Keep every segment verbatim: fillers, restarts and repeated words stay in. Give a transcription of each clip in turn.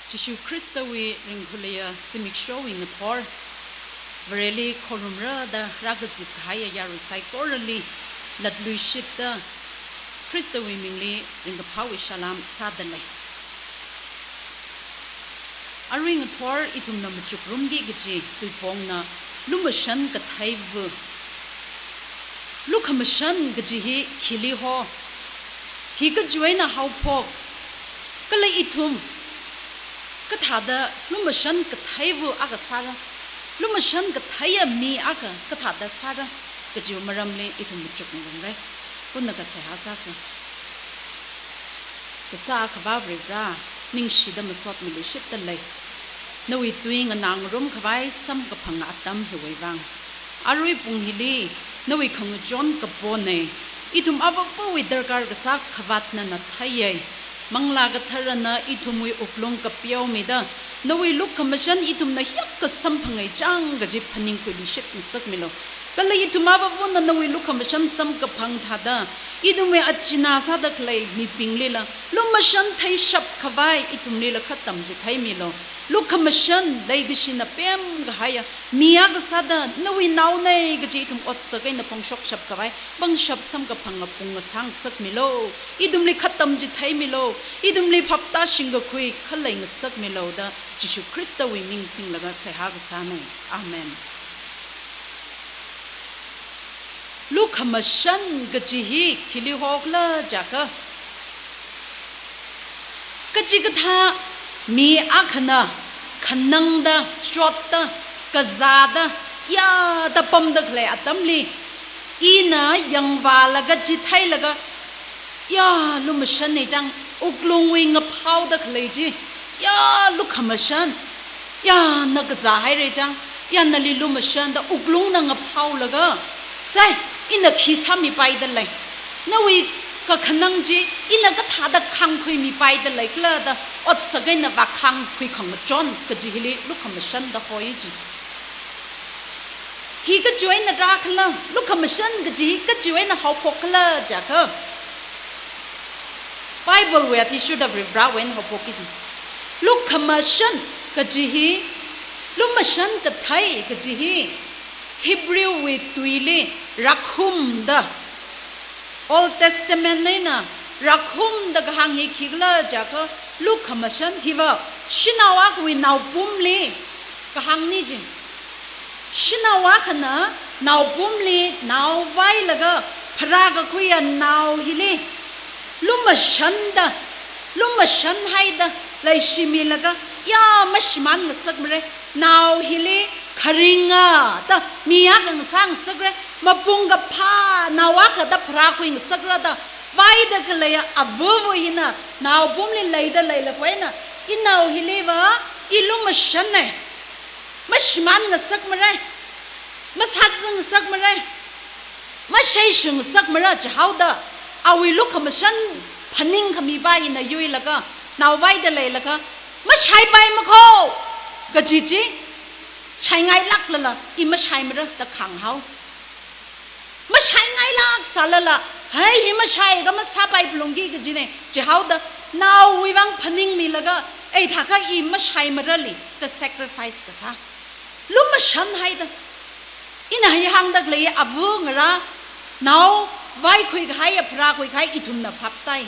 Jishu Khristawui ringkhuiya zimikshowui ngathor, Vareli khorumra da rākazip kahaiya yarui saikorali latluishitta Khristawui mingli ringkaphāwui salam sādalei. Arui ngathor ithumna machukrumki kaji tuipongna lumashan katheiva. Lukhamashan kaji hi khili ho, hi kachiwui eina haophok, kala ithum kathāda lumashan katheiva akha sāra, lumashan katheiya mi akha kathāda sāra kajiwui maramli ithum machukngarumra. Punnakha seihā sāsa. Kasā Akhava Varivara, ningshida masotmiluishitdalei. Nawui tui nganāngarum khavai samkaphang atam hiwui vang. Arui pung hili nawui khangachon kapona. Ithum avāvawui darkar kasā khavāt nana theiya. Manglā Katharana ithumwui wuklung kapeomida, nawui lukhamashan ithumna hiyākha samphanga chang kaji phaningkhuiluishit ngasakmilu. Kala ithum avāvana nawui lukhamashan samkaphang thāda, ithumwui achina sāda khalei mibinglila lumashan theishap khavai ithumlila khatam chitheimilu. Lukhamashan leikashina pemkahaiya mi akha sāda nawui naona kaji ithum otsak eina phongshokshap khavai pangshap samkaphang apung ngasā ngasakmilu. Ithumli khatam chitheimilu. Ithumli phaptāshing kakhui khalei ngasakmilu da Jishu Khristawui ming singlaga seihā kasāna. Amen. Lukhamashan kaji hi khili hokhala jiakha, kachikathā mi akhana khanangda, chotda, kazāda, yāda pamda khalei atamli, ina yangvālaga chitheilaga, ya, lumashanna chang, wuklungwui ngaphaoda khalei chi, ya, lukhamashan, ya, na kazāhaira chang, ya, nali lumashan da wuklungna ngaphaolaga, sai, ina khi sāmipaidalei, nawui kakhanang chi ina kathāda khāngkhuimipaidalei khala da otsak eina vākhāngkhui khangachon kaji hili lukhamashan da hoi chi. Hi kachiwui eina rākhala, lukhamashan kaji hi kachiwui eina haophokkhala jiakha, Biblewui athishurda Varivarawui eina haophokki ji. Lukhamashan kaji hi, lumashan kathei kaji hi, Hebrewwui tuili rakhum da, Old Testament eina rakhum da kahāng hi khikhala jiakha, lukhamashan hiva shanao akhawui naopumli kahāngna ji. Shanao akhana naopumli nao vailaga pharākakhuiya nao hili lumashan da, lumashan haida leishimilaga, ya, mashimān ngasakmara, nao hili kharinga da mi akha ngasā ngasakra, mapung kaphā nao akha da pharākhui ngasakra da vaida khaleiya avava hina naopumli leida leilakha eina, inao hiliva i lumashanna, mashimān ngasakmara, masāzā ngasakmara, mashaishu ngasakmara jihaoda, awui lukhamashan phaningkhami pa hina yuilaga, nao vaida leilakha, mashaipaimako kaji chi, shaingailāklala, i mashaimara da khānghao. Mashaingailāk sālala, hai hi mashaiakha masāpai phalungki kajina jihaoda, naowui vang phaningmilaga, ei thākha i mashaimarali da sacrifice kasā. Lumashan haida. Ina hi hāngda khalei ava ngarā, nao vaikhui kahaiya pharākhui kahai ithumna phaptāi.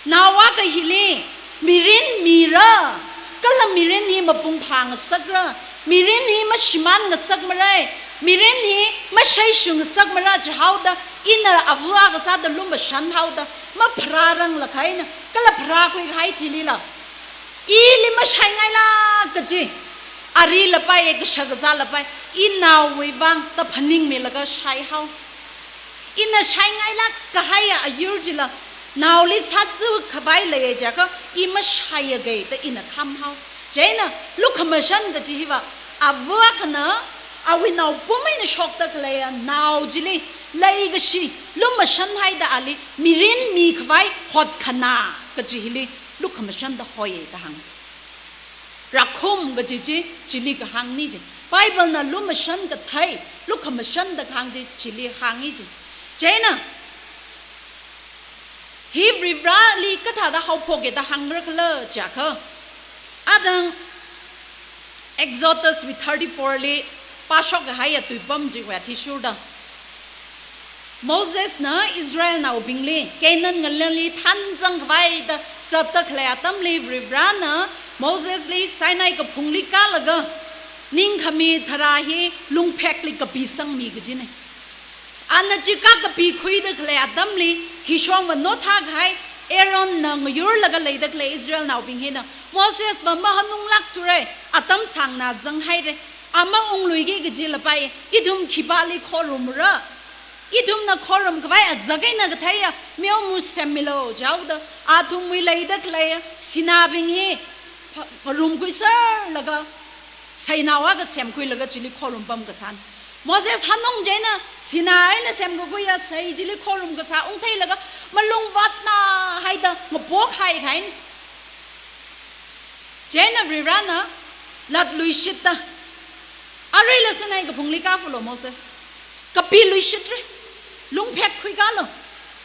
Nao akha hili mirin mira, kala mirin hi mapung phā ngasakra, mirin hi mashimān ngasakmara, mirin hi mashaishu ngasakmara jihaoda, ina ava akha sāda lumashan haoda, mapharāranglakha eina, kala pharākhui kahai thilila, ili mashaingailāk kaji, ari lapai, kashak kazā lapai, inaowui vang da phaningmilaga shaihao. Ina shaingailāk kahaiya ayur chila, naoli sāzā khavai leiya jiakha, i mashaiaga da ina khamhao. Chieina, lukhamashan kaji hiva, ava akhana awui naopum eina shokda khaleiya nao chili leikashi, lumashan haida ali mirin mikhavai hotkhanā kaji hili lukhamashan da hoi da hāng. Rakhum kaji chi, chili kahāngna ji. Biblena lumashan kathei, lukhamashan da kahāng chi, chili hānga ji. Chieina, hi Varivarali kathāda haophoka da hāngra khala jiakha, Adang Exodus wui thirty-four li pāshok kahaiya tuipam chiwui athishurda, Mosesna Israelnaobingli Canaan ngalali thanzang khavaida zatda khalei atamli Varivarana Mosesli Sinai kaphungli kālaga ningkhami tharā hi lungphekli kapisangmi kajina. Ana chi kākapikhuida khalei atamli hishongva nothā kahai Aaronna ngayurlaga leida khalei Israelnaobing hina Mosesva mahanunglākthura, atam sāngna zanghaira, ama ungluiki kaji lapai, ithum khipāli khorumra? Ithumna khorum khavai azak eina katheiya meoma semmilu jihaoda, athumwui leida khalei sinabing hi ngarumkhuiserlaga seinao akha semkhuilaga chili khorum pamkasāna. Moses hanung chieina sinā eina semkakhuiya sei chili khorum kasā ungtheilaga malung vātna haida ngapokhai kahaina. Chieina Varivarana latluishitta, aruila Sinai kaphungli kāphalu Moses. Kapiluishitra, lungphek khuikālu,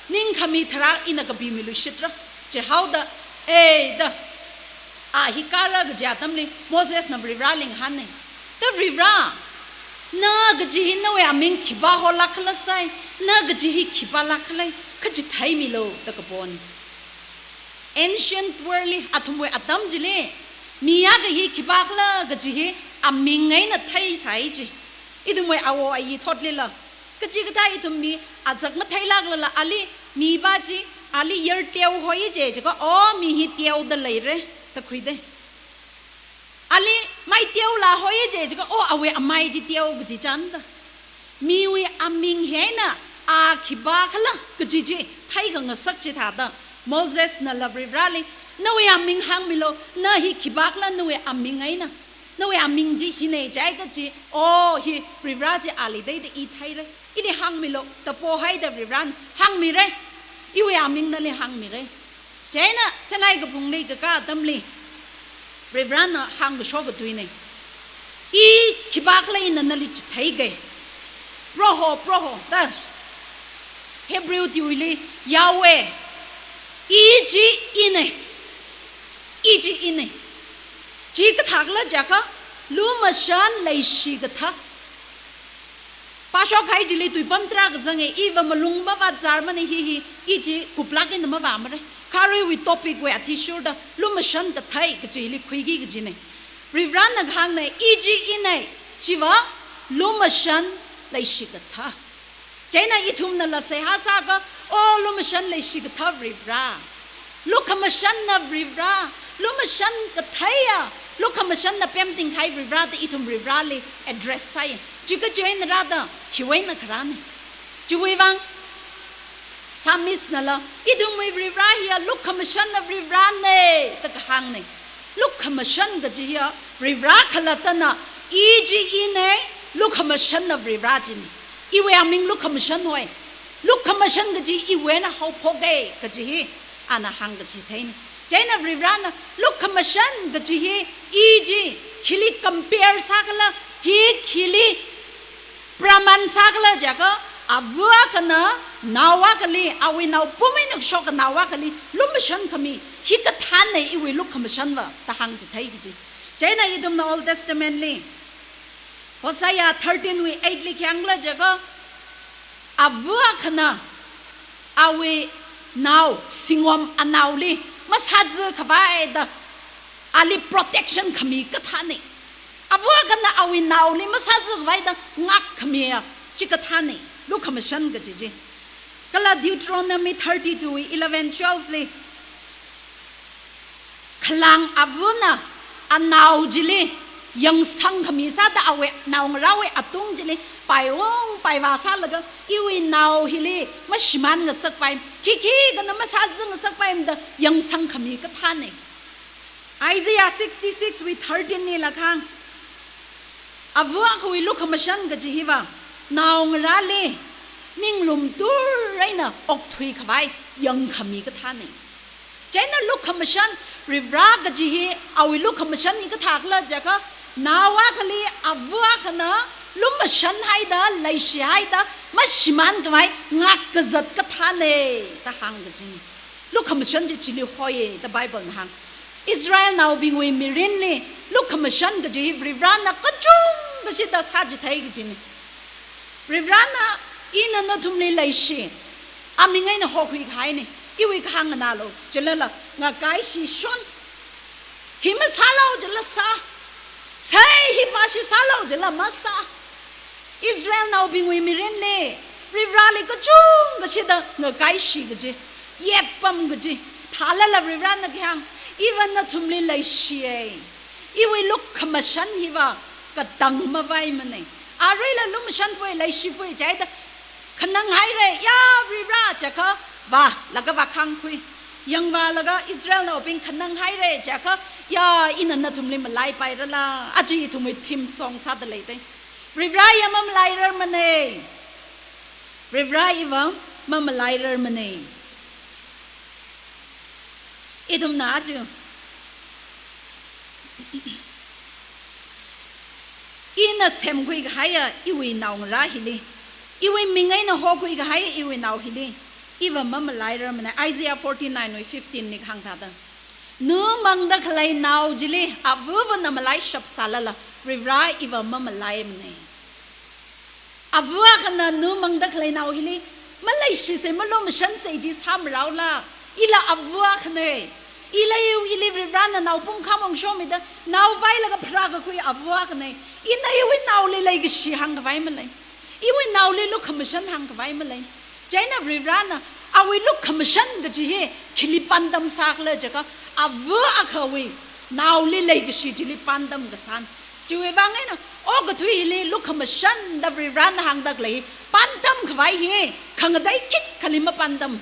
ningkhami tharā ina kapimiluishitra jihaoda, eida, a hi kāra kaji atamli Mosesna Varivarali ngahāna. Ta Varivara, na kaji hi nawui aming khipā holākkhala sai, na kaji hi khipālāk khala, kachitheimilu da kapona. Ancient world li, athumwui atam chili, mi akha hi khipākhala kaji hi aming eina theisai ji. Ithumwui awo ayi thotlila, kachikathā ithum mi azak matheilāklala ali mi pā chi, ali yer teo hoi je jiakha, o, mi hi teoda leira da khuida. Ali mai teolā hoi je jiakha, o, awui amai chi teo kaji chānda. Miwui aming hi eina a khipākhala kaji chi theikhangasak chithāda, Mosesnala Varivarali, nawui aming hāngmilu, na hi khipākhala nawui aming eina, nawui aming chi hina jiakha chi, o, hi Varivara chi ali dai da i theira, ili hāngmilu da pohaida Varivarana hāngmira. Iwui aming nali hāngmira. Chieina Sinai kaphungli kakā atamli Varivarana hāngkashok katuina. I khipākhala ina nali chitheiki. Proho, Proho, da Hebrew tuili Yahweh. I chi ina. I chi ina. Chi kathākhala jiakha, lumashan leishi kathā. Pāshok kahai chili tuipam tarākha zanga, iva malung mavātzarmana hi hi, i chi kuplāk eina mavāmara. Kha aruiwui topic wui athishurda lumashan kathā kaji hili khuiki kajina. Varivarana kahāngna, i chi ina, chiva lumashan leishi kathā. Chieina ithumnala seihā sākha, o, lumashan leishi kathā Varivara, lukhamashanna Varivara, lumashan katheiya, lukhamashanna pemting kahai Varivara da ithum Varivarali address sāi. Chi kachi eina rāda, hiwui eina kharāna. Chiwui vang Psalmistnala, ithumwui Varivara hiya lukhamashanna Varivarana da kahāngna. Lukhamashan kaji hiya Varivara khalattana, i chi ina, lukhamashanna Varivara china. Iwui aming lukhamashan hoi. Lukhamashan kaji iwui eina haophoka kaji hi ana hāngkachi theina. Chieina Varivarana lukhamashan kaji hi, i chi khili compare sākhala, hi khili praman sākhala jiakha, ava akhana nao akhali, awui nao pum eina kashok nao akhali lumashan khami hi kathāna, iwui lukhamashanva da hāngchithei kaji. Chieina ithumna Old Testament li Hosea thirteen wui eight li khi hāngkhala jiakha, ava akhana awui nao, singom anaoli masāza khavaida ali protection khami kathāna. Ava akhana awui naoli masāza khavaida ngākkhamiya chi kathāna, lukhamashan kaji chi. Kala Deuteronomy thirty-two wui eleven, twelve li, khalang avana anao chili yangsang khami sāda awui naongarāwui atung chili paiung paivā sālaga, iwui nao hili mashimān ngasakpai, khikhi akhana masāza ngasakpaimada yangsang khami kathāna. Isaiah sixty-six wui thirteen lila kahāng, ava akhawui lukhamashan kaji hiva naongarāli ninglumtur eina okthui khavai yangkhami kathāna. Chieina lukhamashan, Varivara kaji hi, awui lukhamashan hi kathākhala jiakha, nao akhali ava akhana lumashan haida, leishi haida, mashimān khavai ngākkazat kathāna da hāng kajina. Lukhamashan chi chili hoiya da Bible na hāng. Israelnaobingwui mirinli lukhamashan kaji hi Varivarana kachungkha shida sāchithei kajina. Varivarana ina nathumli leishi, aming eina hokhui kahaina, iwui kahāng nganālu jilala ngakaishishon. Hi masālu jila sā, sai hi mashi sālu jila masā. Israelnaobingwui mirinli Varivarali kachungkha shida ngakaishi kaji, yetpam kaji thālala Varivarana kahāng, iva nathumli leishiya. Iwui lukhamashan hiva katang mavaimana. Aruila lumashanfui, leishifui jida khananghaira, ya Varivara jiakha vālaga vākhangkhui. Yangvālaga Israelnaobing khananghaira jiakha, ya ina nathumli malaipairala. Aja ithumwui theme song sāda leidei. Varivara iva mamalairarmana. Varivara iva mamalairarmana. Ithumna aja ina semkhui kahaiya iwui naongarā hili, iwui ming eina hokhui kahaiya iwui nao hili, iva mamalairarmana. Isaiah forty-nine wui fifteen li kahāng thāda, numangda khalei nao chili avavana malaishap sālala, Varivara iva mamalaimana. Ava akhana numangda khalei nao hili maleishisa, malumashansa chi sāmaraola, ila ava akhana. Ila iwui, ili Varivarana nao pung khamong shomida, nao vailaga pharākakhui ava akhana. Ina iwui naoli leikashi hāngkhavai malei. Iwui naoli lukhamashan hāngkhavai malei. Chieina Varivarana awui lukhamashan kaji hi khili pāntam sākhala jiakha, ava akhawui naoli leikashi chili pāntam kasāna. Chiwui vang eina okathui hili lukhamashanda Varivarana hāngda khalei pāntam khavai hi khangatei khikha li mapāntam.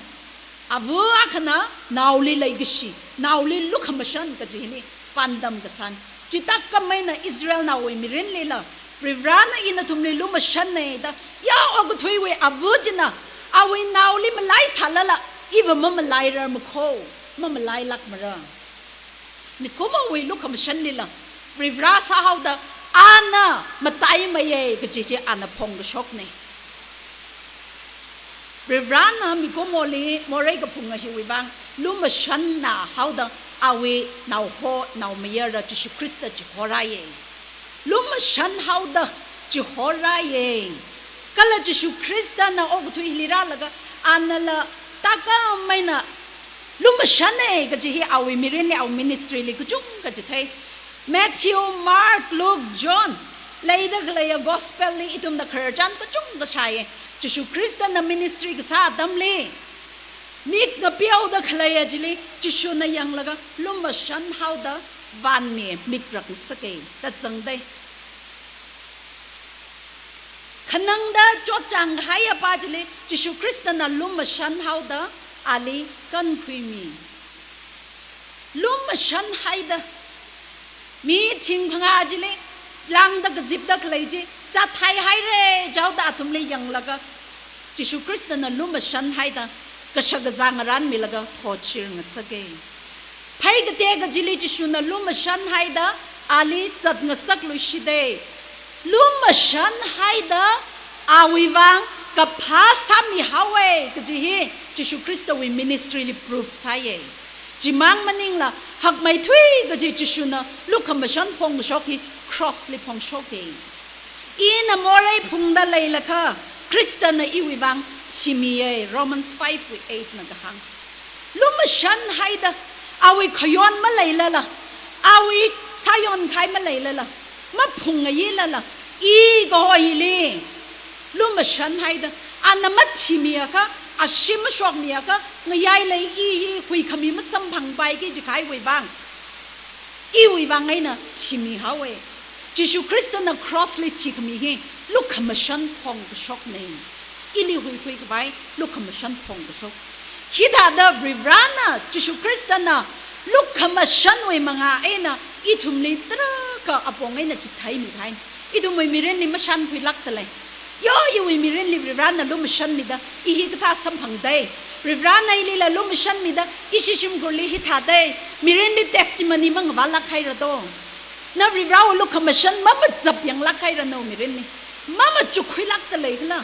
Ava akhana naoli leikashi, naoli lukhamashan kaji hili pāntam kasāna. Chithākhamei eina Israelnaowui mirinlila Varivarana ina nathumli lumashanna da, ya okathuiwui ava china awui naoli malaisālala, iva mamalairarmakho, mamalailākmara. Mikumowui lukhamashanlila Varivara sāhaoda ana mataimeiya kaji chi ana phongkashokna. Varivarana mikumoli morei kaphunga hiwui vang lumashanna haoda awui naoho naomayara Jishu Khrista chihorāya. Lumashan haoda chihorāya. Kala Jishu Khristana okathui hili rālaga anala thākhamei eina lumashana kaji hi awui mirinli, awui ministry li kachungkha chithei. Matthew, Mark, Luke, John, leida khaleiya gospel li ithumna khararchan kachungkha shāya. Jishu Khristana ministry kasā atamli mik ngapeoda khaleiya chili Jishuna yanglaga lumashan haoda vānmi, mik rakngasaka da zangdei. Khanangda chotchāng kahaiya pa chili Jishu Khristana lumashan haoda ali kankhuimi. Lumashan haida mi thing phangā chili lāngda kazipda khalei chi zathai haira jihaoda athumli yanglaga Jishu Khristana lumashan haida kashakazā ngarānmilaga thotchir ngasaka. Phei kateka chili Jishuna lumashan haida ali zatngasakluishita. Lumashan haida awui vang kaphā sāmihaowa kaji hi Jishu Khristawui ministry li proof sāya. Chimang maningla hakmeithui kaji Jishuna lukhamashan phongkashok hi cross li phongshoka. Ina morei phungda leilakha Khristana iwui vang thimiya, Romans five wui eight na kahāng. Lumashan haida awui khayon maleilala, awui sāyon khai maleilala, maphungngayilala, i kaho hili lumashan haida ana mathimiakha, ashee mashokmiakha, ngayai lei i hi huikhami masamphangpaiki jikahaiwui vang, iwui vang eina thimihaowa. Jishu Khristana cross li thikhami hi lukhamashan phongkashokna. Ili huikhui khavai lukhamashan phongkashok. Hithāda Varivarana, Jishu Khristana lukhamashanwui mangā eina ithumli tarākha apong eina chitheimi kahaina. Ithumwui mirinli mashankhuilākda lei. Yo, iwui mirinli Varivarana lumashanmida i hikathā samphangdei. Varivarana ilila lumashanmida ishi shimkhurli hithādei. Mirinli testimony mangavālāk haira do. Na Varivarawui lukhamashan mamazap yanglāk haira nawui mirinli. Mamachuk khuilākda leikhala.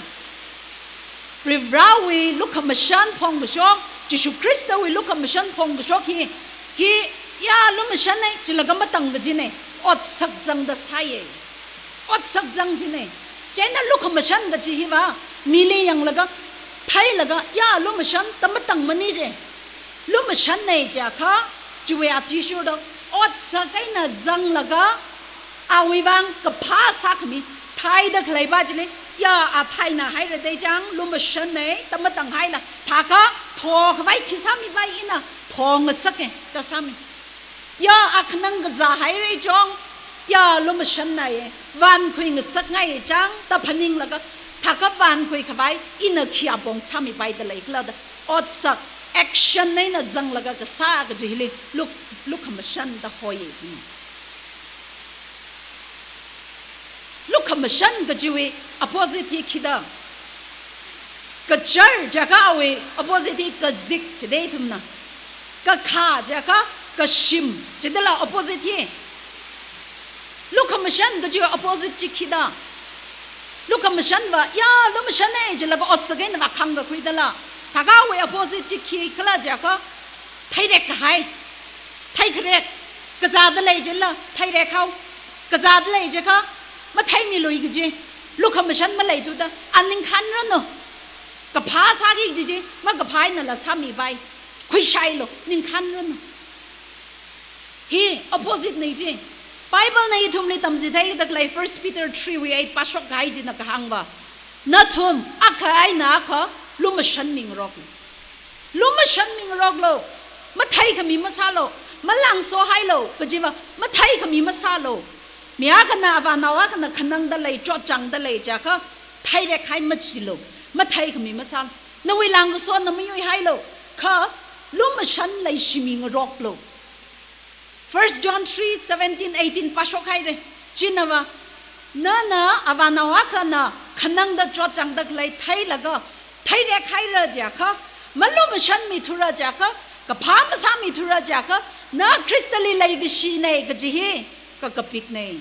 Varivarawui lukhamashan phongkashok, Jishu Khristawui lukhamashan phongkashok hi, hi Ya, lumashanna, chilaga matang kajina, otsak zangda sāya. Otsak zang jina. Chieina lukhamashan kaji hiva, mili yanglaga, theilaga, ya, lumashan, da matang maningja. Lumashanna jiakha, chiwui athishurda, otsak eina zanglaga, awui vang kaphā sākhami, theida khaleiva chili, ya, a theina haira dei chang, lumashanna, da matang haila, thākha, thokhavai khi sāmipai ina, thongasaka, da sāmi. Ya, a khanang kazā haira chang, ya, lumashanna ye, vānkhui ngasakngai chang, da phaninglaga, thākha vānkhui khavai, ina khi apong sāmipai da leikhala da, otsak, action eina zanglaga kasā kaji hili, luk, lukhamashan da hoiya jina. Lukhamashan kajiwui opposite hi khida. Kachar jiakha awui opposite hi kazik jida ithumna. Kakhā jiakha kashim jidala opposite hi. Lukhamashan kajiwui opposite chi khida. Lukhamashanva, ya, lumashanna jilaga otsak eina vākhang kakhuidala. Thākha awui opposite chi khikhala jiakha, theirek kahai. Theikharek, kazāda lei jila, theirek hao, kazāda lei jiakha, matheimilui kaji, lukhamashan maleithuda, a ningkhanranu, kaphā sāki kaji chi, makaphā einala sāmipai, khuishailu, ningkhanranu. Hi opposite na chi, Bible na ithumli tamchitheida khalei First Peter three wui eight pāshok kahai china kahāngva, nathum, akha eina akha, lumashanmingarok. Lumashanmingaroklu, matheikhami masālu, malangsohailu, kajiva, matheikhami masālu. Mi akhana avānao akhana khanangda lei, chotchāngda lei jiakha, theirekhai machilu, matheikhami masālu. Nawui langkasona mayuihailu, kha lumashan leishimingaroklu. First John three seventeen eighteen pāshok haira. Chinava, nana avānao akhana khanangda chotchāngda khalei theilaga, theirek haira jiakha, malumashanmithura jiakha, kaphā masāmithura jiakha, na Khristali leikashina kaji hi, kakapikna.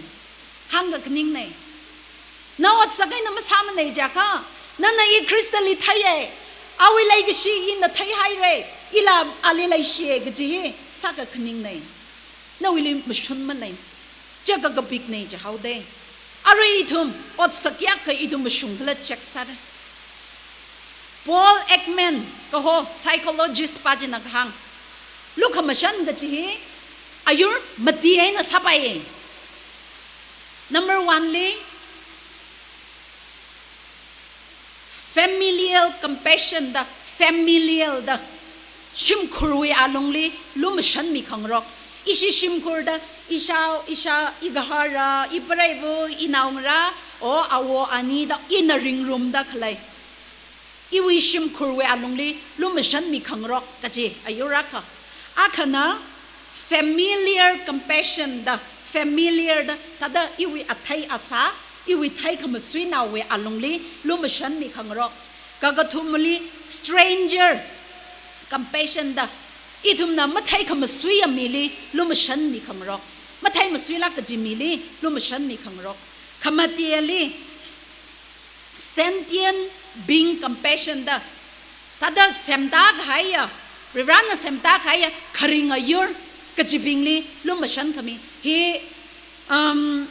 Hāngkakhaningna. Na otsak eina masāmana jiakha, nana i Khristali theiya, awui leikashi ina theihaira, ila ali leishiya kaji hi, sākakhaningna. Nawuili mashun malei. Chi kakapikna jihaoda. Arui ithum, otsak kayākha ithum mashungkhala check sāra. Paul Ekman kaho psychologist pa china kahāng, lukhamashan kaji hi ayur mati eina sāpai. Number one li, familial compassion da, familial da, shimkhurwui alungli lumashanmi khangarok. Ishi shimkhurda, ishao, isha, igahara, ipareiva, inaongarā, o awo ani da, ina ringrumda khalei. Iwui shimkhurwui alungli lumashanmi khangarok kaji ayur akha. Akhana familiar compassion da, familiar da, thāda iwui athei asā, iwui theikhamasuinaowui alungli lumashanmi khangarok. Kakathumali stranger compassion da, ithumna matheikhamasuiya mili lumashanmi khangarok. Matheimasuilāk kaji mili lumashanmi khangarok. Khamateli sentient being compassion da, thāda semta kahaiya, Varivarana semta kahaiya, kharing ayur kajibingli lumashan khami. Hi, um,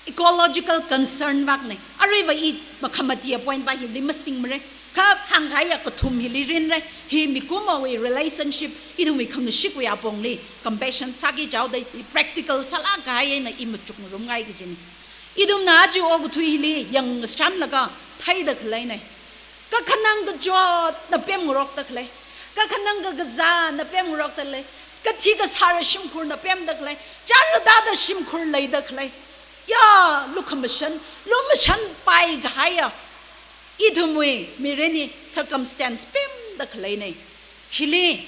ecological concern vākna. Aruiva i makhamatiya point pa hili masingmara. Kha hāngkahaiya kathum hili rinra. Hi mikumowui relationship, ithumwui khangashikwui apongli compassion sāki jihaoda, i practical sālāk kahai eina i machukngarumngai kajina. Ithumna aja okathui hili yangshanlaga theida khaleina. Kakhanang kachotna pemngarokda khalei. Kakhanang kakazāna pemngarokda khalei. Kathi kasāra shimkhurna pemda khalei. Chara thāda shimkhur leida khalei. Ya, lukhamashan, lumashanpai kahaiya ithumwui mirinli circumstance pemda khaleina. Hili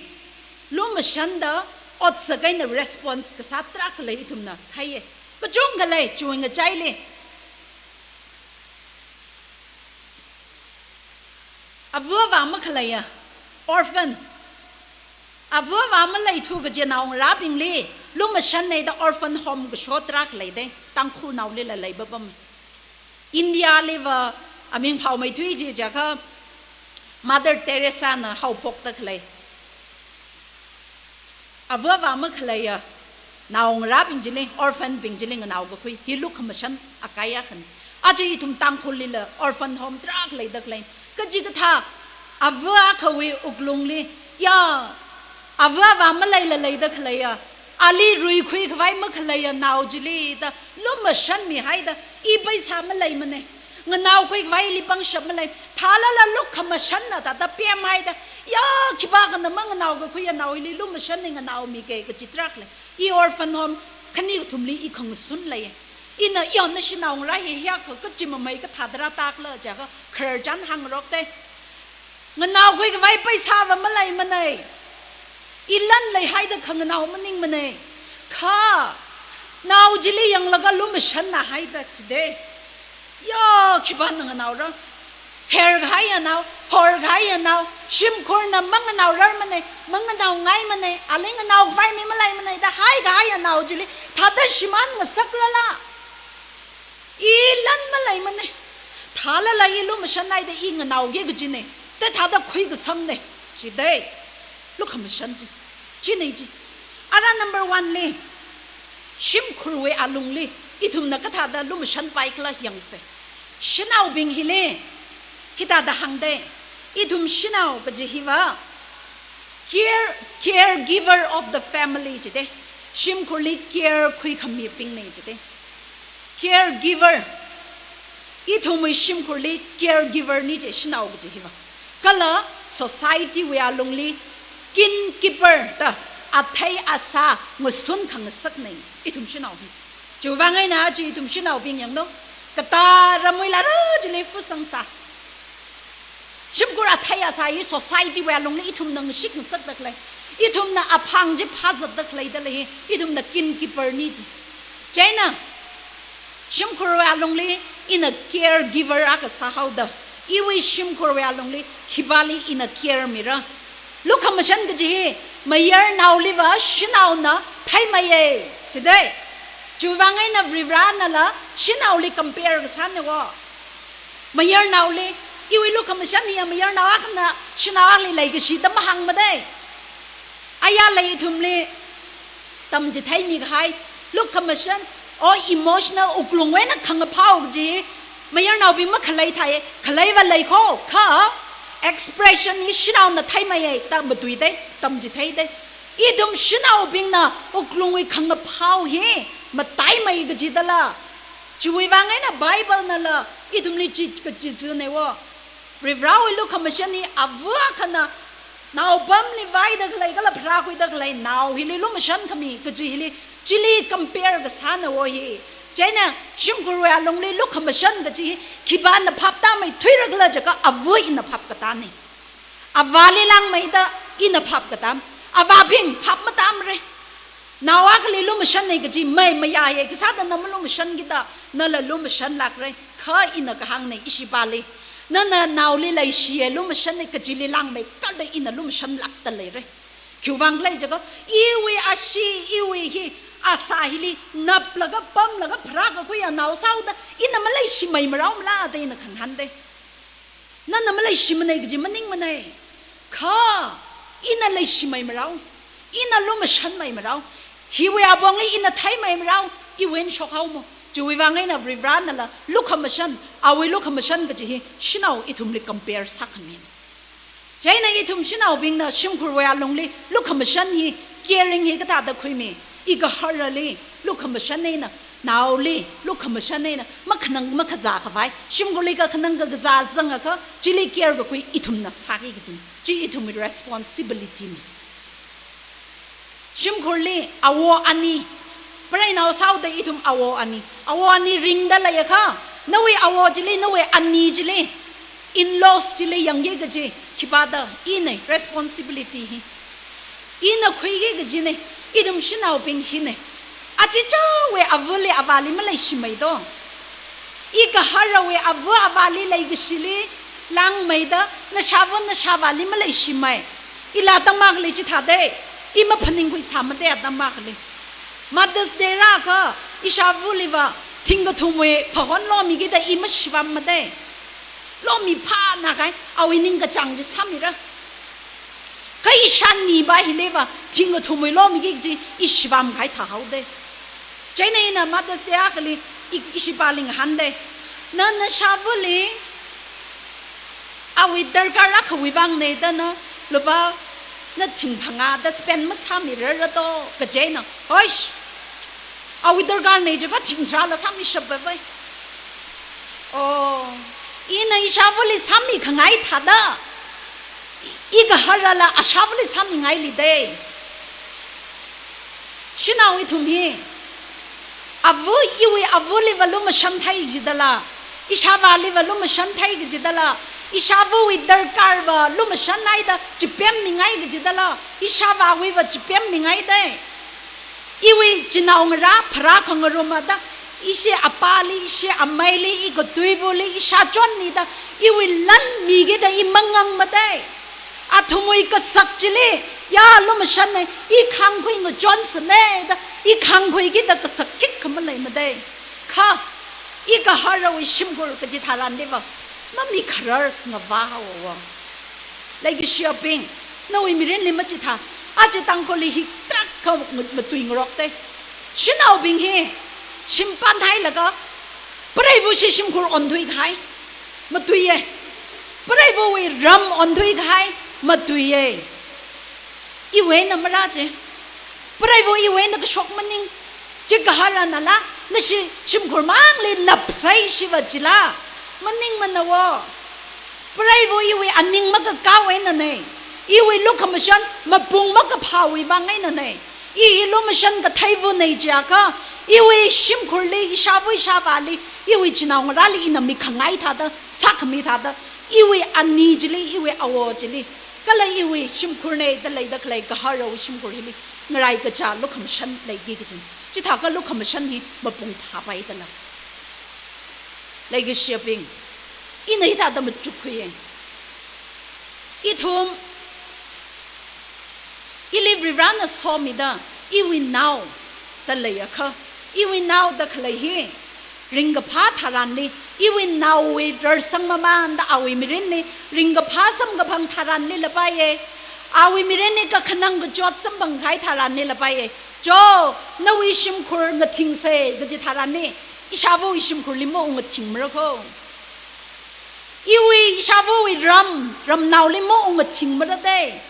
lumashanda otsak eina response kasā tarākha lei ithumna theiya. Kachungkha lei, chiwui ngachaili. Ava avā makhaleiya, orphan. Ava avā maleithu kaji naongarābingli lumashanna da orphan home kasho tarākha leida, Tangkhulnaolila leipapam. India liva aming phāmeithui chi jiakha Mother Teresa na haophokda khalei. Ava avā makhaleiya, Naongarābing chili, orphan bing chili nganao kakhui, hi lukhamashan akaya khan. Aja ithum Tangkhullila orphan home tarākha leida khalei. Kachikathā, ava akhawui wuklungli, ya, ava avā maleila leida khaleiya, ali ruikhui khavai makhaleiya nao chili da, lumashan mihaida, i paisa maleimana. Nganaokhui khavai ili pangshap malei. Thālala lukhamashanna thāda pemhaida, ya, khipākhana manganao kakhuiya nao hili lumashanna nganaomikei kachi tarākha lei. I orphan home khani kathumli i khangasun lei. Ina, yo, nashi naongarā hi hiyākha kachimamei kathā tarā tākhala jiakha khararchan hāngrokte. Nganaokhui khavai paisa va maleimana. I lan leihaida khanganao maningmana. Kha, nao chili yanglaga lumashanna haida chide. Yo, khipāna nganaora. Her kahaiya nao, hor kahaiya nao, shimkhurna manganaorarmana, manganaongaimana, ali nganao khavai mi maleimana da haikahaiya nao chili, thāda shimān ngasakrala. I lan maleimana. Thālala i lumashanhaida i nganaoki kajina. Te thāda khuikasamna. Chide. Lukhamashan chi. China chi. Ara number one li, shimkhurwui alungli, ithumna kathāda lumashanpaikhala yangse. Shanaobing hili, hithāda hāngde, ithum shanao kaji hiva, care, caregiver of the family chide. Shimkhurli care khuikhamibingna chide. Caregiver. Ithumwui shimkhurli caregiver na chi shanao kaji hiva. Kala society wui alungli kinkeeper da athei asā ngasun khangasakna ithum shanao hi. Chiwuivang eina chi ithum shanaobing yanglu. Katā ramwui lara chili fusangsā. Shimkhur athei asā hi society wui alungli ithumna ngashik ngasakda khalei. Ithumna aphang chi phāzatda khalei dalei hi. Ithumna kinkeeper na chi. Chieina, shimkhurwui alungli ina caregiver akha sāhaoda. Iwui shimkhurwui alungli khipāli ina care mira. Lukhamashan kaji hi, mayarnaoliva shanaona theimeiya. Chide. Chiwuivang eina Varivaranala shanaoli compare kasāna wo. Mayarnaoli, iwui lukhamashan hiya mayarnao akhana shanao akhali leikashi da mahāngmade. Ayā lei ithumli tamchitheimi kahai, lukhamashan, o emotional wuklungwui eina khangaphao kaji, mayarnaobing makhalei thai, khaleiva leikho, kha expression hi shanaona theimeiya, ta matuide, tamchitheide. Ithum shanaobingna wuklungwui khangaphao hi mataimei kaji dala. Chiwuivang eina Bible nala ithumli chi kachizana wo. Varivarawui lukhamashan hi ava akhana naopamli vaida khalei kala pharākhuida khalei nao hili lumashan khami kaji hili chili compare kasāna wo hi. Chieina shimkhurwui alungli lukhamashan kaji hi khipāna phap tāmeithuirakhala jiakha ava ina phap katāna. Avāli langmeida ina phap katam. Avābing phap matamre. Nao akhali lumashanna kaji mai mayāya, kasāda na malumashankida, nala lumashanlākra. Kha ina kahāngna ishipāli. Nana naoli leishiya lumashanna kajili langmeikada ina lumashanlākda leira. Khiwuivang khala jiakha, iwui ashee, iwui hi, asā hili, naplaga, pamlaga, pharākakhuiya nao sāhaoda, ina maleishimei marao mala da ina khangahānde. Nana maleishimana kaji maningmana. Kha, ina leishimei marao, ina lumashanmei marao, hiwui apongli ina theimei marao, iwui eina shokhao mo. Chiwuivang eina Varivaranala lukhamashan, awui lukhamashan kaji hi shanao ithumli compare sākhami. Chieina ithum shanaobingna shimkhurwui alungli lukhamashan hi, caring hi kathāda khuimi, igaharali lukhamashan eina, naoli lukhamashan eina, makhanang makhazā khavai, shimkhurli kakhanang kakazā zangakha, chili care kakhui ithumna sāki kaji, chi ithumwui responsibility na. Shimkhurli awo ani, preinao sāhaoda ithum awo ani, awo ani ringda leiakha, nawui awo chili, nawui ani chili, in-laws chili yangki kaji, khipāda ina responsibility hi. Ina khuiki kajina, ithum shanaobing hina. Achichāwui avali avāli maleishimei do. Igaharawui ava avāli leikashili langmeida, nashāva nashāvāli maleishimei. Ila atam akhali chithāde, i maphaningkhui sāmade atam akhali. Mother's Day rākha, ishāvaliva, thingkathumwui phahon lomikida i mashivammade. Lomiphāna kahai, awui ningkachāng chi sāmira. Kha i Ishāniva hiliva, thingkathumwui lomiki kaji, ishi vāmkahai thāhaoda. Chieina ina Mother's Day akhali, i, ishipāli ngahānda. Na, nashavali, awui darkar akhawui vāngna da na, lupā na thing phangāda spend masāmirarra to, kaji eina. Hoish! Awui darkarna jiakha thing tharāla sāmishappai. Oh, ina ishavali sāmikhangai thāda, i, igaharala ashavali sāmingaili da. Shanao ithum hi, ava, iwui avaliva lumashanthei jidala, ishavaliva lumashanthei kajidala, ishavawui darkarva lumashanhaida chipemmingai kajidala, ishavawuiva chipemmingaida. Iwui chinaongarā pharākhangarumada, ishi apāli, ishi ameili, ikathuivali, ishāchonnida, iwui lan mikida i mangangmada. Athumwui kasak chili, ya lumashanna, i khangkhui ngachonsana da, i khangkhuikida kasak khikha maleimada. Kha, igaharawui shimkhur kaji tharanliva, mamikharar ngavāhaowa. Leikashiyabing, nawui mirinli machithā, aja Tangkhulli hi tarākha ma-, matuingarokda. Shanaobing hi, shimpānhailaga, preivashi shimkhur onthuikahai, matuiya. Preivashi ram onthuikahai, matuiya. Iwui eina marāchi. Preivashi iwui eina kashok maning. Chikaharanala, nashi shimkhur mangli napsai shiva chila. Maningmana wo. Preivashi iwui aning makakāwui einana. Iwui lukhamashan mapung makaphāwui vāng einana. I hi lumashan katheivanei jiakha, iwui shimkhurli, ishava ishavali, iwui chinaongarāli ina mikhangai thāda, sākhami thāda, iwui ani chili, iwui awo chili, kala iwui shimkhurna da leida khalei gaharawui shimkhur hili, ngaraikacha lukhamashan leiki kajina. Chithākha lukhamashan hi mapung phāpaidala. Leikashiyabing, ina hithāda machukkhuiya. Ithum, ili Varivarana somida, iwui nao da leiakha, iwui nao da khalei hi, ringkaphā tharanli, iwui naowui rarsang mamānda awui mirinli, ringkaphā samkaphang tharanli lapaiya. Awui mirinli kakhanang kachot samphangkahai tharanli lapaiya. Cho, nawui shimkhur ngathingsa, kaji tharanli, ishavawui shimkhurli maungathingmara ko. Iwui ishavawui ram, ramnaoli maungathingmara da.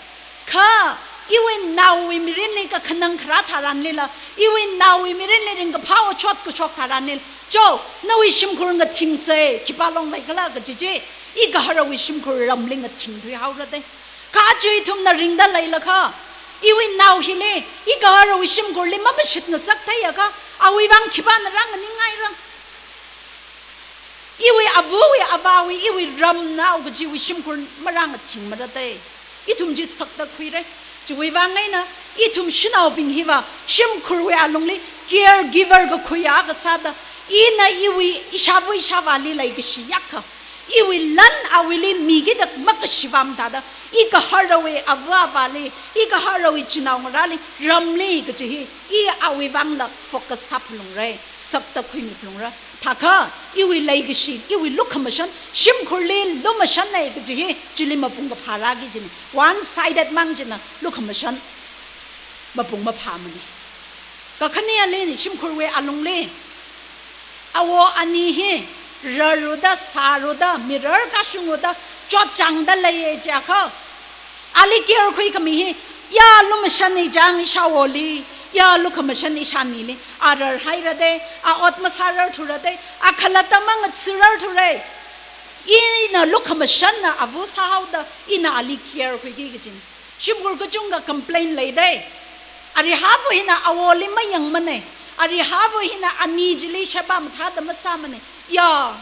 Kha, iwui naowui mirinli kakhanang kharā tharanlila, iwui naowui mirinli ringkaphā otshot kashok tharanlila, cho, nawui shimkhur ngathingsa, khipā long leikhala kaji chi, igaharawui shimkhur ramli ngathingthuihaora da. Kha aja ithumna ringda leilakha, iwui nao hili, igaharawui shimkhurli mamashit ngasak theiakha, awui vāng khipāna rānganingngaira. Iwui avawui avāwui, iwui ramnao kajiwui shimkhur marāngathingmara da. Ithum chi sakta khuira. Chiwui vāng eina, ithum shanaobing hiva, shimkhurwui alungli, caregiver kakhuiya kasāda, ina iwui ishava ishavali leikashi yākha, iwui lan awuili mikida makashivām thāda, igaharawui ava avali, igaharawui chinaongarāli, ramli kaji hi, i awui vāngla focus sāphalungra, sakta khuimiphalungra. Thākha, iwui leikashi, iwui lukhamashan, shimkhurli lumashanna kaji hi, chili mapung kaphā rāki kajina. One sided mang china lukhamashan mapung maphāmana. Kakhaneli shimkhurwui alungli, awo ani hi, rarhaoda, sāhaoda, mirar kashunghaoda, chotchāngda leiya jiakha, ali care khuikhami hi, ya lumashanna chang ishawoli, ya lukhamashan ishanili, a rarhaira da, a ot masārarthura da, a khalatta mangatsurarthura. Ina lukhamashanna ava sāhaoda, ina ali care khuiki kajina. Shimkhur kachungkha complain leida. Arihāva hina awoli mayangmana. Arihāva hina ani chili sheba mathāda masāmana. Ya.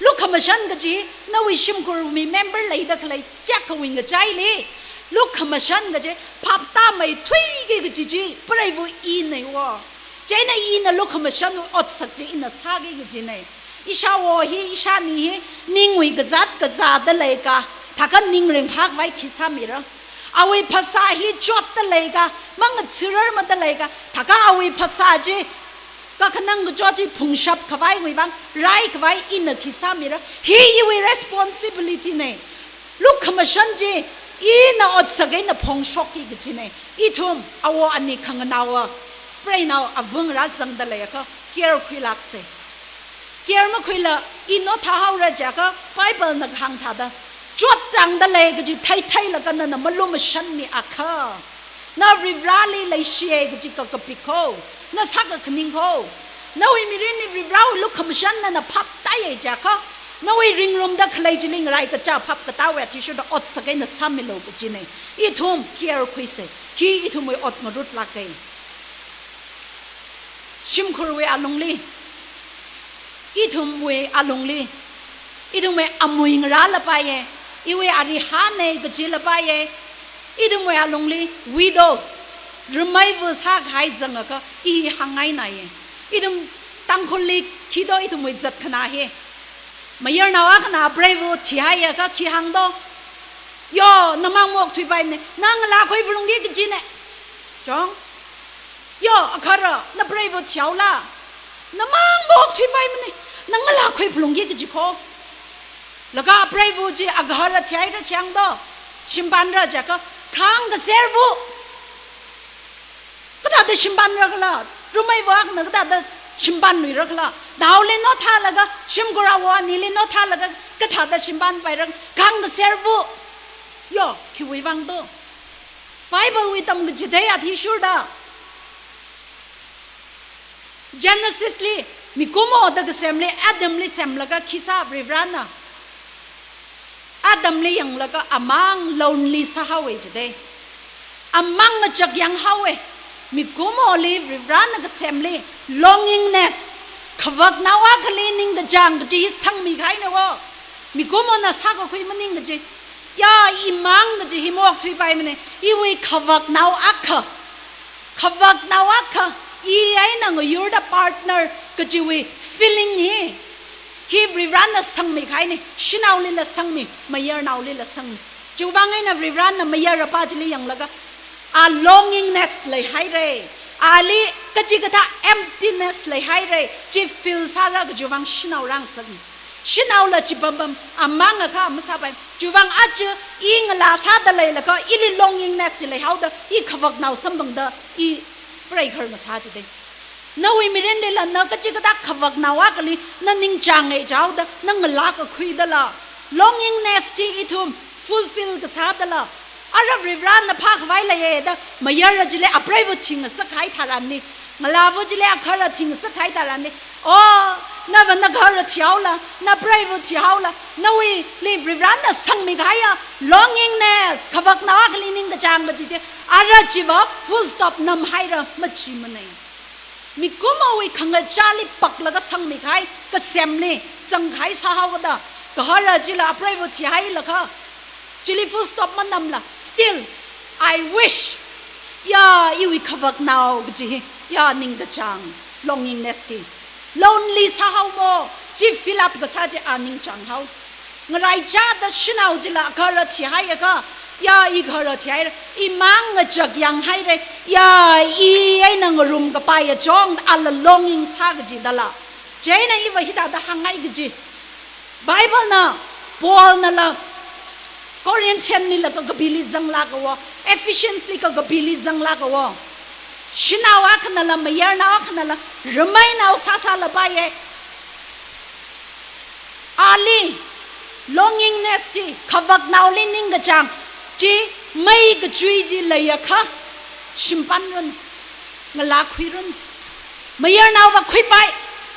Lukhamashan kaji, nawui shimkhurwui member leida khalei chak kawui ngachaili, lukhamashan kaji, phaptāmeithuiki kaji chi, preiva inei wo. Chieina ina lukhamashanwui otsak chi ina sāki kajina. Ishawo hi, ishani hi, ningwui kazāt kazāda leika, thākha ning ringphākhavai khi sāmira. Awui phasā hi chotda leika, mangatsurarmada leika, thākha awui phasā chi, kakhanang kachot chi phungshap khavaiwui vāng, raikhavai ina khi sāmira. Hi iwui responsibility na. Lukhamashan chi, Ina otsak eina phongshokki kajina. Ithum awo ani khanganaowa, preinao avungra zangda leiakha, care khuilāksa. Care makhuila, i nothahaora jiakha, Bible na kahāng thāda, chotchāngda lei kaji theitheilaga nana malumashanmiakha, na Varivarali leishiya kaji kakapik ho, na sākakhaning ho, nawui mirinli Varivarawui lukhamashan nana phaptāya jiakha, nawui ringrumda khalei chili ngarai kachā phap katāwui athishurda otsak eina sāmilu kajina. Ithum care khuisa. Hi ithumwui ot ngarutlāka. Shimkhurwui alungli, ithumwui alungli, ithumwui amui ngarālapaiya, iwui arihāna kajilapaiya, ithumwui alungli widows, rameiva sākahai zangakha, i hāngngainaya. Ithum Tangkhulli khi do ithumwui zatkhanā hi. Mayarnao akhana apreiva thihaiakha khi hāng do? Yo, namang maokthuipaimana, na ngalā khuiphalungki kajina. Chong? Yo, agahara, napreiva thihaola? Namang maokthuipaimana, na ngalā khuiphalungki kaji kho. Laga apreiva chi agahara thihaiakha khi hāng do? Shimpanra jiakha, khāngkaserva. Kathāda shimpanra khala? Rameiva akhana kathāda shimpanluira khala? Naoli nothālaga, shimkhur awo anili nothālaga, kathāda shimpanpaira, khāngkaserva. Yo, khiwui vang do? Bible wui tamkachithei athishurda, Genesis li, mikumo da kasemli, Adam li semlaga khi sā Varivarana? Adam li yanglaga amang lonely sāhaowa jida. Amang ngachak yanghaowa. Mikumoli Varivarana kasemli longingness, khavaknao akhali ningkachāng kaji sangmikahaina wo. Mikumona sākakhui maning kaji. Ya, imang kaji hi maokthuipaimana, iwui khavaknao akha. Khavaknao akha, i eina ngayurda partner kajiwui feeling hi, hi Varivarana sangmikahaina, shanaolila sangmi, mayarnaolila sangmi. Chiwui vang eina Varivarana mayarapa chili yanglaga, a longingness leihaira, ali kachikathā emptiness leihaira, chi feel sāra kajiwui vang shanao rāngasakmi. Shanaola chi bambam, amang akha masāpai. Chiwui vang aja i ngalā sāda leilaga, ili longingness chi leihaoda, i khavaknao samphangda, i preigahar ngasā jida. Nawui mirinlila na kachikathā khavaknao akhali na ningchānga jihaoda, na ngalā kakhuidala, longingness chi ithum fulfill kasādala, ara Varivarana phākhavai leiya da, mayara chili apreiva thingasakhai tharanli, ngalāva chili agahara thingasakhai tharanli, o, nava nagahara thihaola, napreiva thihaola, nawuili Varivarana sangmikahaiya longingness, khavaknao akhali ningkachāng kaji chi, ara chiva full stop namhaira, machimana. Mikumowui khangachāli paklaga sangmikahai, kasemli zangkahai sāhaokada, gahara chila apreiva thihailakha, chili full stop manamla, still, I wish, ya, iwui khavaknao kaji hi, ya, ningkachāng, longingness chi. Lonely sāhaomo, chi fill up kasā chi a ningchānghao. Ngaraichāda shanao chila agahara thihaiakha, ya, i gahara thihaira, imang ngachak yanghaira, ya, i eina ngarumkapaiya chong, ala longing sā kajidala. Chieina iva hithāda hāngngai kaji. Bible na, Paul nala, Corinthian lila kakapili zanglāka wo, Ephesians li kakapili zanglāka wo. Shanao akhanala, mayarnao akhanala, rameinao sāsālapaiya. Ali, longingness chi, khavaknaoli ningkachāng chi, mei kachui chi leiakha, shimpanranu, ngalā khuiranu. Mayarnaova khuipai,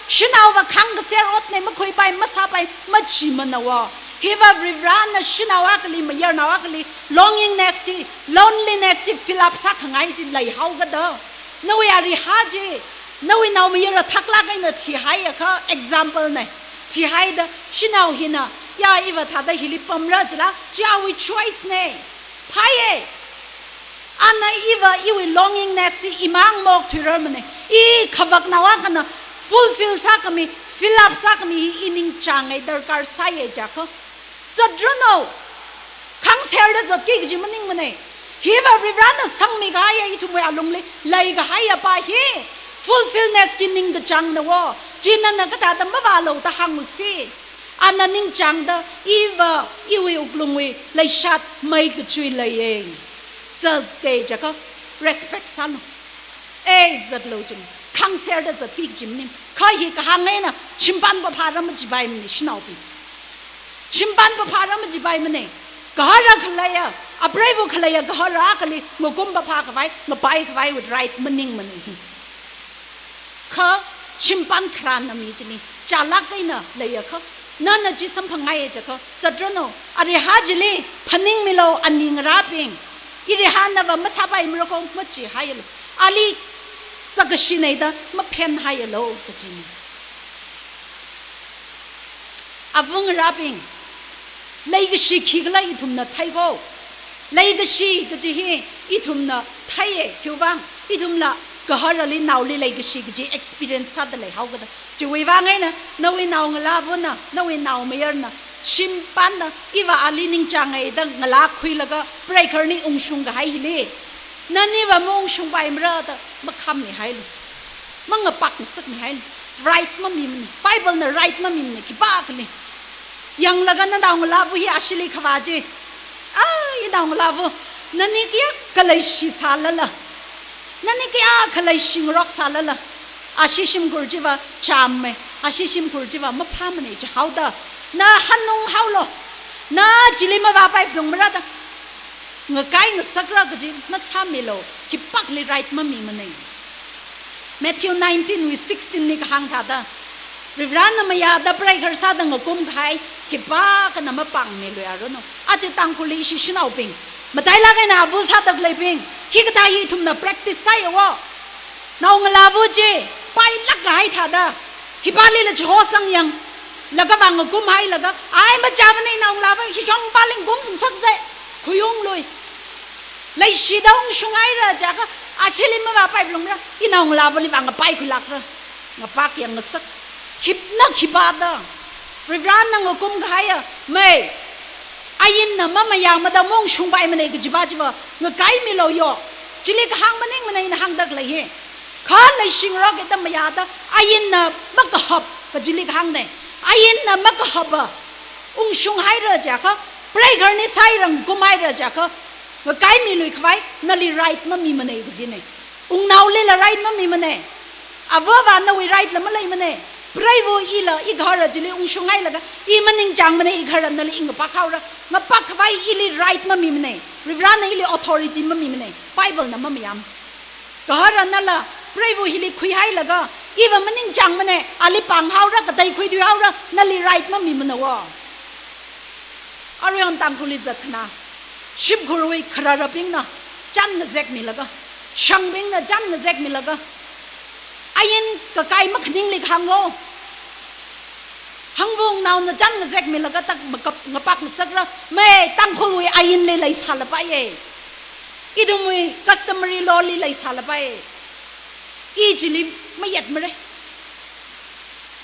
shanaova khangkaser otna makhuipai, masāpai, machimana wo. Hiva Varivarana shanao akhali, mayarnao akhali, longingness chi, loneliness chi, fill up sākhangai chi leihaokada. Nawui arihā chi, nawui naomayara thaklāk eina thihaiakha, example na, thihaida, shanao hina, ya, iva thāda hili pamra jila, chi awui choice na. Phāya. Ana iva iwui longingness chi imang maokthuirarmana. I khavaknao akhana fulfill sākhami, fill up sākhami hi i ningchānga darkar sāya jiakha, zatranu. Khangserda zatki kaji maningmana. Hiva Varivarana sangmikahaiya ithumwui alungli leikahaiapa hi fulfillness chi ningkachāngna wo. Chi nana kathāda mavālu da hāngusi. Ana ningchāngda, iva, iwui wuklungwui leishat mei kachui leiya. Zatkei jiakha, respect sālu. Ei, zatlu jim. Khangserda zatki kaji maning. Kha hi kahāng eina, shimpan paphāra majipaimana, shanaobing. Shimpan paphāra majipaimana. Gahara khaleiya, apreiva khaleiya, gahara akhali, ngakum paphā khavai, ngapai khavai with right maningmana hi. Kha shimpan kharāna mi chili, chālāk eina leiakha, nana chi samphangngaiya jiakha, zatranu, ariha chili phaningmilu, ani ngarābing. Iriha nava masāpaimara kho machihaialu. Ali zakashina da maphenhaialu kajina. Ava ngarābing, leikashi khikhala ithumna thei kho. Leikashi kaji hi ithumna theiya, khiwuivang, ithumla gaharali naoli leikashi kaji experience sāda leihaokada. Chiwuivang eina, nawui naongalāvana, nawui naomayarana, shimpanna, iva ali ningchānga da ngalākhuilaga, breaker ni ungshung kahai hili. Naniva maungshungpaimara da makhammihailu. Mangapakngasakmihailu. Right mamimana. Bible na right mamimana. Khipākhali. Yanglaga nanaongalāva hi ashili khavā chi. Ah, inaongalāva. Nani kayākha leishi sālala. Nani kayākha leishi ngarok sālala. Ashi shimkhur chiva chāmma. Ashi shimkhur chiva maphāmana jihaoda. Na hanunghaolu. Na chili mavāpai phungmara da. Ngakai ngasakra kaji na sāmilu, khipākhali right mamimana. Matthew nineteen wui sixteen li kahāng thāda, Varivarana mayāda breaker sāda ngakum kahai, khipākhana mapāngmiluiaranu. Aja Tangkhulli ishi shanaobing, matailāk eina ava sāda khaleibing, hikathā hi ithumna practice sāya wo. Naongalāva chi, pailāk kahai thāda, khipālila chihosang yang, laga vang ngakumhailaga, ai machāmana inaongalāva, hishong pāling kum sungsaksa, khuiunglui. Leishida ungshunghaira jiakha, ashili mavāpai phungmara, inaongalāvali vang ngapai khuilākra, ngapak yang ngasak. Khipāna khipāda, Varivarana ngakum kahaiya, mei, ainna mamayāmada maungshungpaimana kajiva chiva, ngakaimilu yo. Chili kahāng maningmana ina hāngda khalei hi. Kha leishi ngarok eina mayāda, ainna makahap kajili kahāngna. Ainna makahapa ungshunghaira jiakha, breaker ni sāhaira ngakumhaira jiakha, ngakaimiluikhavai, nali right mamimana kajina. Wungnaolila right mamimana. Avava nawui right la maleimana. Preiva ila igahara chili ungshunghailaga, i maningchāngmana, igahara nali i ngapakhaora. Ngapak khavai ili right mamimana. Varivarana ili authority mamimana. Bible na mamayām. Gahara nala, preiva hili khuihailaga, iva maningchāngmana, ali pānghaora, katei khuithuihaora, nali right mamimana wo. Aruihon Tangkhulli zatkhana, shimkhurwui khararabingna chān ngazekmilaga, shangbingna chān ngazekmilaga, ain kakai makhaningli kahāng lo. Hangvungnaona chān ngazekmilaga tak makap, ngapak ngasakra, mei Tangkhulwui ainli leisālapaiya. Ithumwui customary law li leisālapaiya. I chili mayatmara.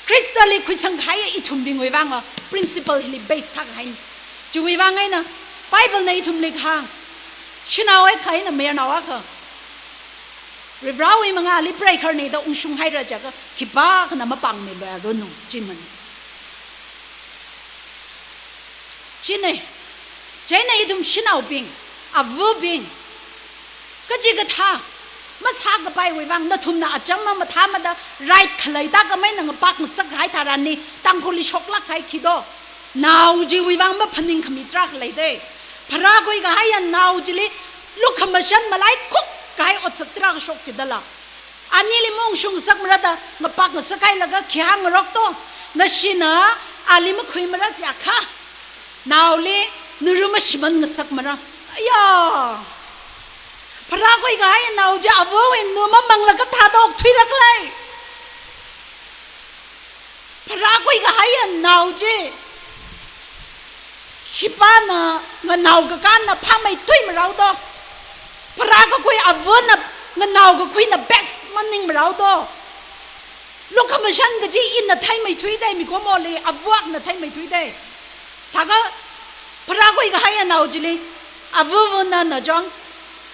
Khristali khuisangkahaiya ithumbingwui vanga principle hili base sākahaina. Chiwui vang eina Bible na ithumli kahāng, shanao akha eina mayarnao akha Varivarawui mangāli breaker na da ungshunghaira jiakha khipākhana mapāngmiluiaranu jimana. China, chieina ithum shanaobing, avabing, kachikathā masākapaiwui vang nathumna acham mamathāmada right khalei tākam eina ngapak ngasakhai tharanli Tangkhulli shoklāk kahai khi do. Nao chiwui vang maphaningkhami tarākha leida. Pharākhuikahaiya nao chili lukhamashan malaikhok kahai otsak tarākha shok chidala, anili maungshung ngasakmara da ngapak ngasakhailaga khi hāngngarok do. Nashina ali makhuimara jiakha, naoli nuru mashiman ngasakmara. Aya! Pharākhuikahaiya nao chi avawui nu mamanglaga thāda okthuira khalei. Pharākhuikahaiya nao chi khipāna nganao kakānna phāmeithuimara do. Pharākakhui avana nganao kakhuina best maningmara do. Lukhamashan kaji ina theimeithuida, mikumoli avana theimeithuida. Thākha pharākhuikahaiya nao chili, avavana chang,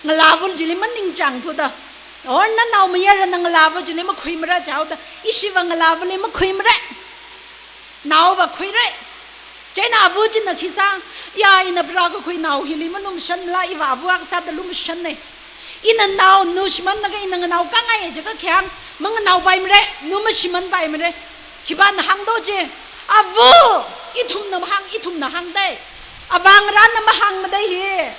ngalāva chili maningchāngthuda. Or nanaomayarana ngalāva chili makhuimara jihaoda, ishiva ngalāvali makhuimara. Naova khuira. Chieina ava china khi sā, ya, ina pharākakhui nao hili malumashanmala, iva ava akha sāda lumashanna. Ina nao nushimānlaga ina nganaokāngai jiakha khayang, manganaopaimara, nu mashimānpaimara. Khipāna hāngdo je? Ava, ithumna mahāng, ithumna hāngdei. Avāngarāna mahāngmadei hi.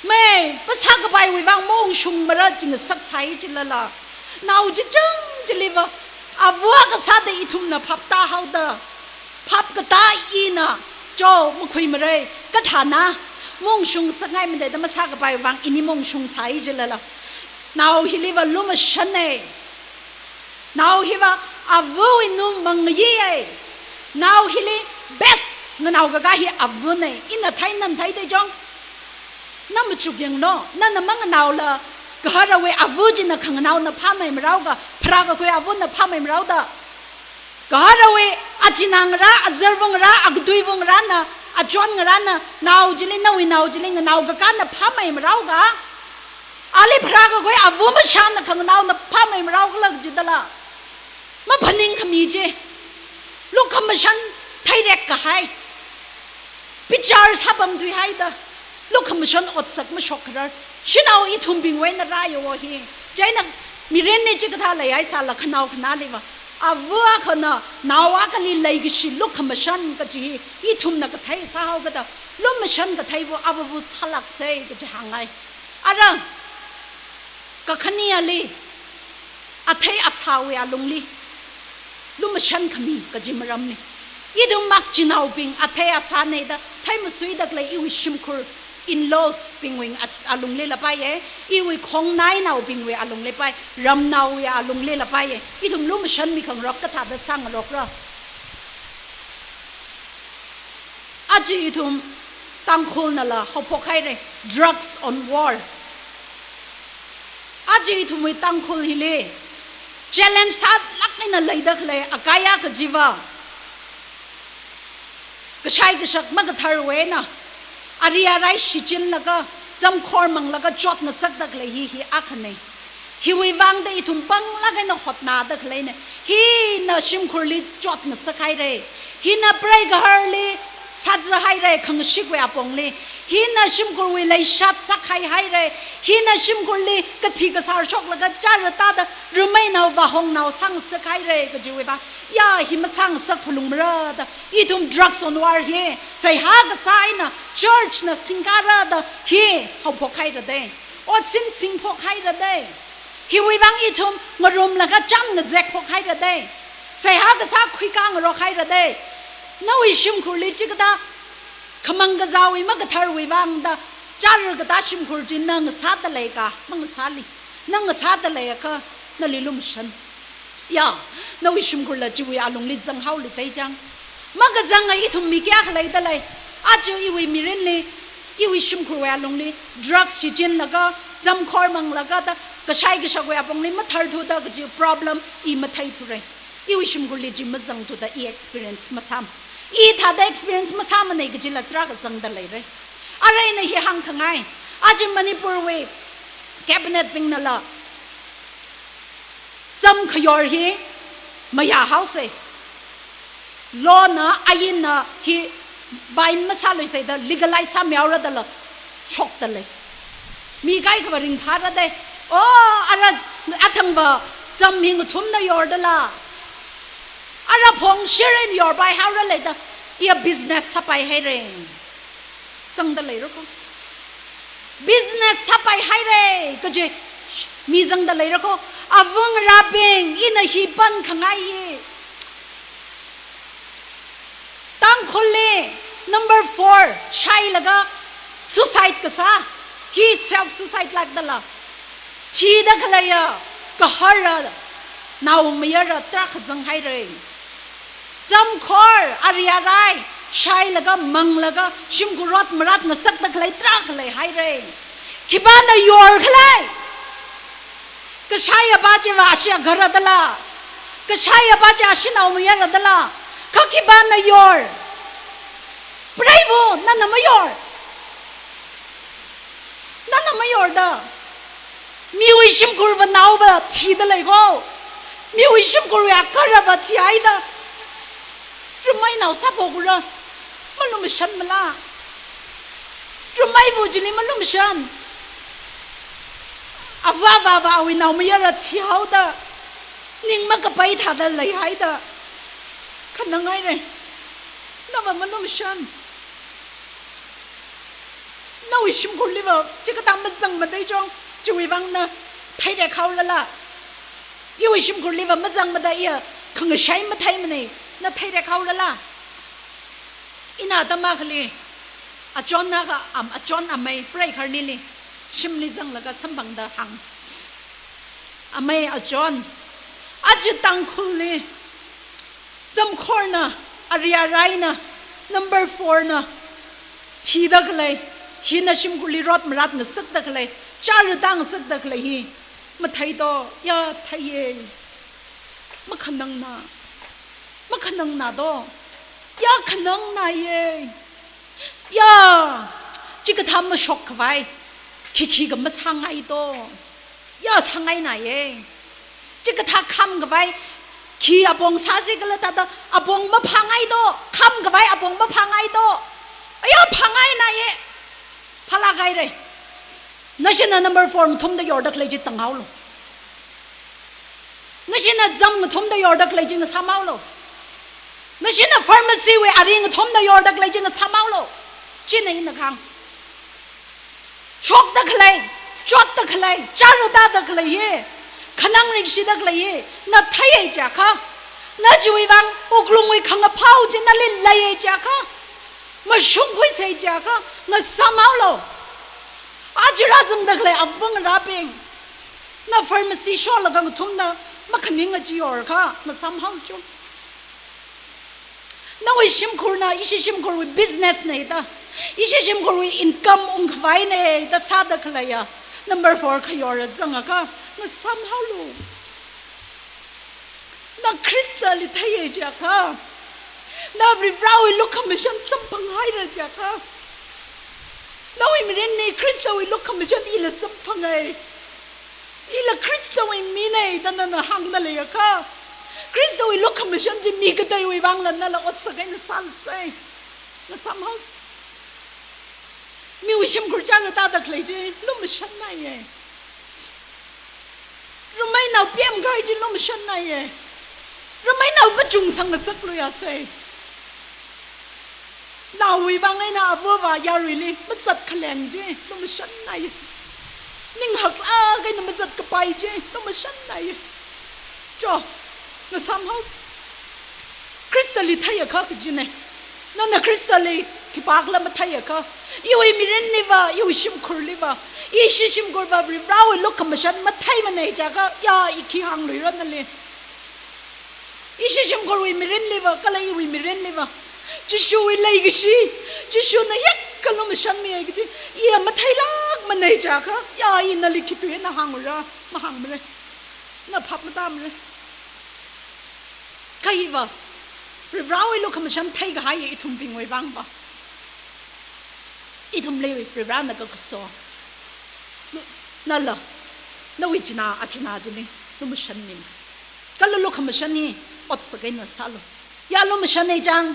Mei, phasā kapaiwui vang maungshungmara jingasak sāi jilala, nao chichang chiliva ava akha sāda ithumna phaptāhaoda, phapkatā ina, cho, makhuimara, kathāna, maungshungsakngaimada da masā kapai vang ini maungshung sāi jilala, nao hiliva lumashanna. Nao hiva avawui nu mangayi. Nao hili best nganaokakā hi avana. Ina thei nana theida chong. Na machuk yanglu, nana manganaola, gaharawui ava china khanganaona phāmei marao ga, pharākakhui avana phāmei marao da. Gaharawui achinā ngarā, azarva ngarā, akathuiva ngarāna, achon ngarāna, nao chili, nawui nao chili nganaokakāna phāmei marao ga, ali pharākakhui ava mashāna khanganaona phāmei marao khala jidala, maphaningkhami je. Lukhamashan theirek kahai, bichar sāpamthuihaida, lukhamashan otsak mashokkharar, shanao ithumbingwui eina rāya wo hi. Chieina mirinli chikathā leihaisāla khanao khanāliva, ava akhana nao akhali leikashi lukhamashan kaji hi ithumna kathei sāhaokada, lumashan katheiva avava sālāksa kaji hāngngai. Ara, kakhaneli, athei asāwui alungli lumashankhami kaji maramli, ithum makchinaobing athei asāna da theimasuida khalei iwui shimkhur, in-laws bingwui a-, alungli lapaiya, iwui khongnainaobingwui alungli pai, ramnaowui alungli lapaiya. Ithum lumashanmi khangarok kathāda sāngarokra? Aja ithum Tangkhulnala haophok haira, drugs on war. Aja ithumwui Tangkhul hili challenge sālāk eina leida khalei akaya kajiva, kashai kashak makatharwui eina ari arai shichinlaga, zamkhor manglaga chotngasakda khalei hi, hi akhana. Hiwui vangda ithum panglāk eina hotnāda khaleina. Hina shimkhurli chotngasak haira. Hina preigaharli sāza haira, khangashikwui apongli. Hina shimkhurwui leishat sākhai haira. Hina shimkhurli kathi kasār shoklaga chara tāda, rumeinao vāhongnao sāngasak haira kajiwui vang, ya, hi masāngasak phalungmara da ithum drugs on war hi seihā kasā eina churchna singkāra da hi haophok haira dei. Otsin singphok haira dei. Hiwui vang ithum ngarumlaga chān ngazekphok haira dei. Seihā kasā khuikā ngarok haira dei. Nawui shimkhurli chikathā khamang kazāwui makatharwui vangda, chara katā shimkhur chi na ngasāda leika, mangasāli. Na ngasāda leiakha, nali lumashan. Ya, nawui shimkhurla chiwui alungli zanghaolu dei chang. Makazanga ithum mi kayākha leida lei. Aja iwui mirinli, iwui shimkhurwui alungli drugs shichinlaga, zamkhor manglaga da, kashai kashakwui apongli matharthuda kaji problem i matheithura. Iwui shimkhurli chi mazangthuda i experience masāma. I thāda experience masāmana kajila tarākha zangda leira. Ara ina hi hāngkhangai. Aja Manipurwui cabinet bingnala zam khayor hi mayāhaosa. Lawna, ainna hi bind masāluisa da, legalize sāmihaora dala shokda lei. Mi kaikhava ringphāra dei. Oh, ara athangva zam hi ngathumna yordala, ara phong share eina yorpai haora lei da, iya business sāpai haira. Zangda leira ko. Business sāpai haira kaji mi zangda leira ko. Avāngarābing, ina hi pankhangai hi. Tangkhulli number four shailaga suicide kasā, hi self suicide lākdala thida khaleiya, kahara, naomayara tarākha zang haira. Zamkhor, ari arai shailaga, manglaga, shimkhur ot marat ngasakda khalei tarākha lei haira. Khipāna yorkhala? Kashaiya pa chiva ashi agahara dala, kashaiya pa chi ashi naomayara dala, kha khipāna yor? Preiva, nana mayor. Nana mayor da. Miwui shimkhurva naova thida lei ko. Miwui shimkhurwui agaharava thihaida, rameinao sāphokura, malumashanmala? Rameiva chili malumashan. Avāvava awui naomayara thihaoda, ning makapai thāda leihaida, khanang haira. Nava malumashan. Nawui shimkhurliva chikathā mazangmada chong, chiwui vang na theirek haolala? Iwui shimkhurliva mazangmada iya khangashai matheimana, na theirek haolala? Ina atam akhali, achon akha, am, achon amei, preikharnili, shimli zanglaga samphangda hāng. Amei achon, aja Tangkhulli, zamkhorna, ari araina, number four na thida khalei, hina shimkhurli rot marat ngasakda khalei, chara tāngasakda khalei hi mathei to? Ya theiya. Makhanangna. Makhanangna to? Ya khanangnaya. Ya, chikathā mashokkhavai khi khikha masāngai to? Ya sāngainaya. Chikathā khamkhavai khi apong sāsi kala thāda apong maphāngai to? Khamkhavai apong maphāngai to? Aya, phāngainaya. Phālāk haira. Nashina number four ngathumda yorda khalei chi tānghaolu. Nashina zam ngathumda yorda khalei chi ngasāmhaolu. Nashina pharmacy wui ari ngathumda yorda khalei chi ngasāmhaolu. China ina kahāng. Shokda khalei, chotda khalei, chara tāda khalei hi, khanang rikshida khalei hi na theiya chiakha, na chiwui vang wuklungwui khangaphao chi nali leiya chiakha, mashungkhuisa chiakha, ngasāmhaolu. Aja rāzangda khalei avāngarābing, na pharmacy sholaga ngathumda makhaninga chi yorkha, ngasāmhao cho. Nawui shimkhurna ishi shimkhurwui business na da, ishi shimkhurwui income ungkhavaina da sāda khaleiya number four khayora zangakha, ngasāmhaolu. Na Khristali theiya chiakha, na Varivarāwui lukhamashan samphanghaira chiakha, nawui mirinli Khristawui lukhamashan ila samphangai, ila Khristawui mina da nana hāngda leiakha, Khristawui lukhamashan chi mi kateiwui vangla nala otsak eina sālasa. Ngasāmhaosa. Miwui shimkhur chara tāda khalei chi lumashannaye. Rameinao pemkahai chi lumashannaye. Rameinao pachungsang ngasakluiase. Naowui vang eina avāva yaruili mazat khaleng chi lumashannaye. Ning haklāk eina mazat kapai chi lumashannaye. Cho, ngasāmhaosa. Khristali theiakha kajine. Nana Khristali khipākhala matheiakha, iwui mirinliva, iwui shimkhurliva, ishi shimkhurva Varivarāwui lukhamashan matheimana chiakha, ya, i khi hāngluira nali? Ishi shimkhurwui mirinliva kala iwui mirinliva, Jishuwui leikashi, Jishuna hiyākha lumashanmiya kaji iya matheilākmana chiakha, ya, i nali khi tui eina hāngra? Mahāngmara. Na phap matāmara. Kha hiva Varivarāwui lukhamashan theikahai ithumbingwui vangva. Ithumli Varivarāna kakaso. Nala nawui china, achina chili lumashanmina. Kala lukhamashan hi otsak eina sālu. Ya lumashanna chang,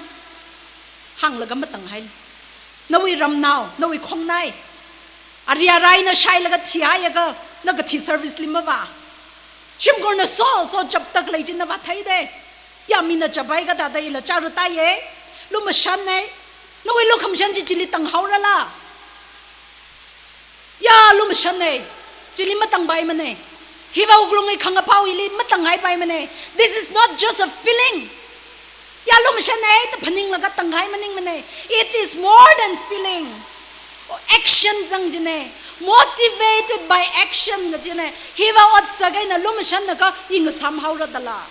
hānglaga matanghailu. Nawui ramnao, nawui khongnai, ari araina shailaga thihaiakha, na kathi service li mavā? Shimkhurna soso chapda khalei chi na vātheida. Ya, mina chaphaikha thāda ila chara tāye, lumashanne. Nawui lukhamashan chi chili tānghaorala? Ya, lumashanne. Chili matāngpaimane. Hiva wuklungwui khangaphao hili matānghaipaimane. This is not just a feeling. Ya, lumashanne da phaninglaga tānghai maningmane. It is more than feeling. Action zang jine. Motivated by action kajine. Hiva otsak eina lumashanakha i ngasāmhaora dala?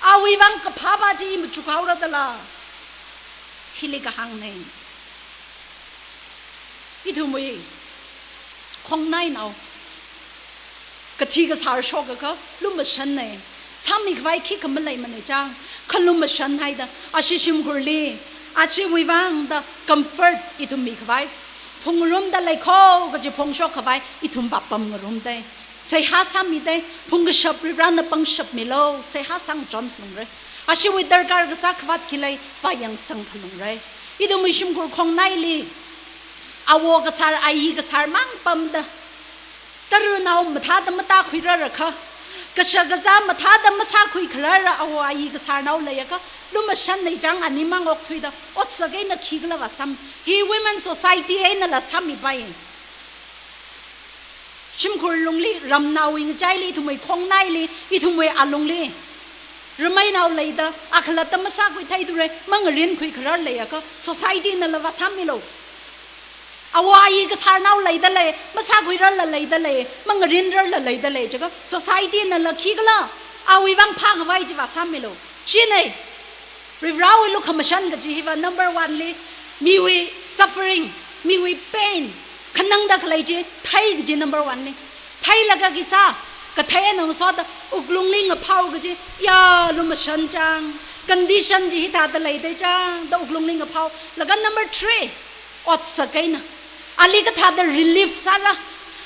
Awui vang kaphāpā chi i machukhaora dala? Hili kahāngne. Ithumwui khongnainao kathi kasār shokakha lumashanne. Sāmikhavai khikha maleimane chang, kha lumashanhaida ashi shimkhurli, ashiwui vangda comfort ithum mikhavai, phungrumda leikho kaji phongshok khavai ithum vāpamngarumdai. Seihā sāmida, phungkashap Varivarana pangshap milu, seihā sāngachon phalungra. Ashiwui darkar kasā khavāt khi lei, vāyangsang phalungra. Ithumwui shimkhur khongnaili, awo kasār, ayi kasār mang pamda, tarunao mathāda matākhuirarkha, kashakazā mathāda masākhuikharara awo ayi kasārnao leiakha, lumashan leichang animang okthuida, otsak eina khikhala vāsām. Hi women society einala sāmipai. Shimkhur lungli, ramnaowui ngachaili, ithumwui khongnaili, ithumwui alungli rameinao leida, akhalatta masākhuitheithura, mangarinkhuikharar leiakha, society nala vāsāmilu. Awo ayi kasārnao leidalei, masākhuirarla leidalei, mangarinrarla leidalei, chiakha society nala khikhala, awui vang phākhavai chi vāsāmilu. China, Varivarawui lukhamashan kaji hiva number one li, miwui suffering, miwui pain, khanangda khalei chi thei kaji number one li. Theilaga khi sā, kathei eina ngasoda wuklungli ngaphao kaji, ya, lumashan chang, condition chi hithāda leida chang da wuklungli ngaphao. Laga number three, otsak eina, ali kathāda relief sāra,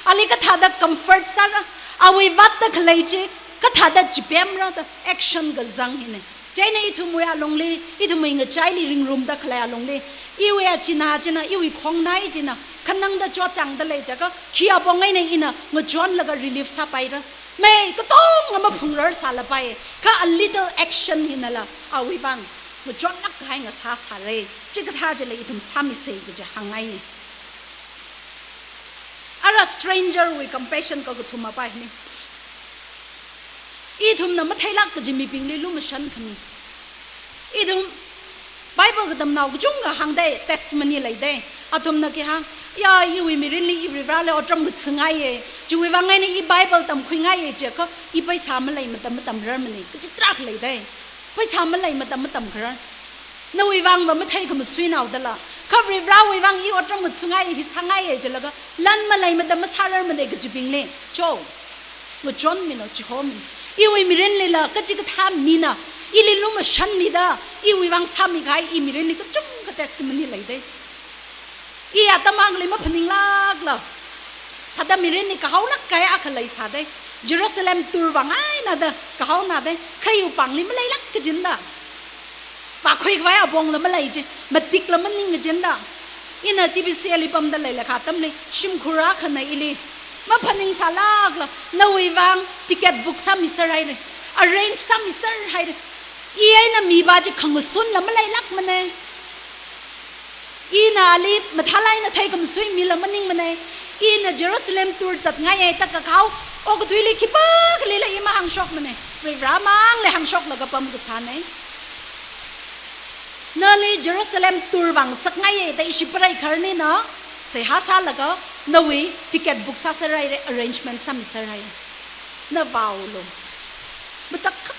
ali kathāda comfort sāra, awui vātda khalei chi kathāda chipemra da action kazang hina. China ithumwui alungli, ithumwui ngachaili ringrumda khalei alungli, iwui achina china, iwui khongnai china, khanangda chotchangda lei chiakha, khi apong eina ina ngachonlaga relief sāpaira. Mei katonga maphungrarsālapai, kha a little action hinala awui vang ngachonlāk kahai ngasāsāra. Chikathā chila ithum sāmisa kaji hāngngai. Ara stranger wui compassion kakathuma pai ni. Ithumna matheilāk kaji mibingli lumashan khami. Ithum Bible katamnao kachungkha hāngda, testimony leida. Athumna khi hāng, ya, iwui mirinli i Varivarali otram kathingaiya. Chiwui vang eina i Bible tamkhuingaiya chiakha, i paisa maleimada matamrarmana, kaji tarākha leida. Paisa maleimada matamkharar. Nawui vangva matheikhamasuinaodala, kha Varivarawui vang i otram kathingaiya, hi sāngaiya jilaga, lan maleimada masārarmana kajibingli, cho, ngachonmilu, chihomina. Iwui mirinlila kachikathā mina ili lumashanmida, iwui vang sāmikahai i mirinli kachungkha testimony leida. I atam akhali maphaninglākla, thāda mirinli kahaolāk kahai akha leisāda, Jerusalem tour vāngainada kahaonada, kha iwui pāngli maleilāk kajinda, vākhuikhavai apongla malei chi, matikla maning kajinda. Ina T B C L li pamda leilakha atamli, shimkhur akhana ili maphaningsālākla, nawui vang ticket book sāmiserhaira, arrange sāmiserhaira. I eina mipa chi khangasunla maleilākmana. Ina ali mathālāk eina theikhamasui mila maningmana. Ina Jerusalem tour zatngaiya da kakao, okathuili khipākhalila i mahāngshokmana. Varivara mangli hāngshoklaga pamkasāna. Nali Jerusalem tour vāngasakngaiya da ishi pareikharnina, seihā sālaga nawui ticket book sāserhaira, arrangement sāmiserhaira. Na vāolu. Matakhak.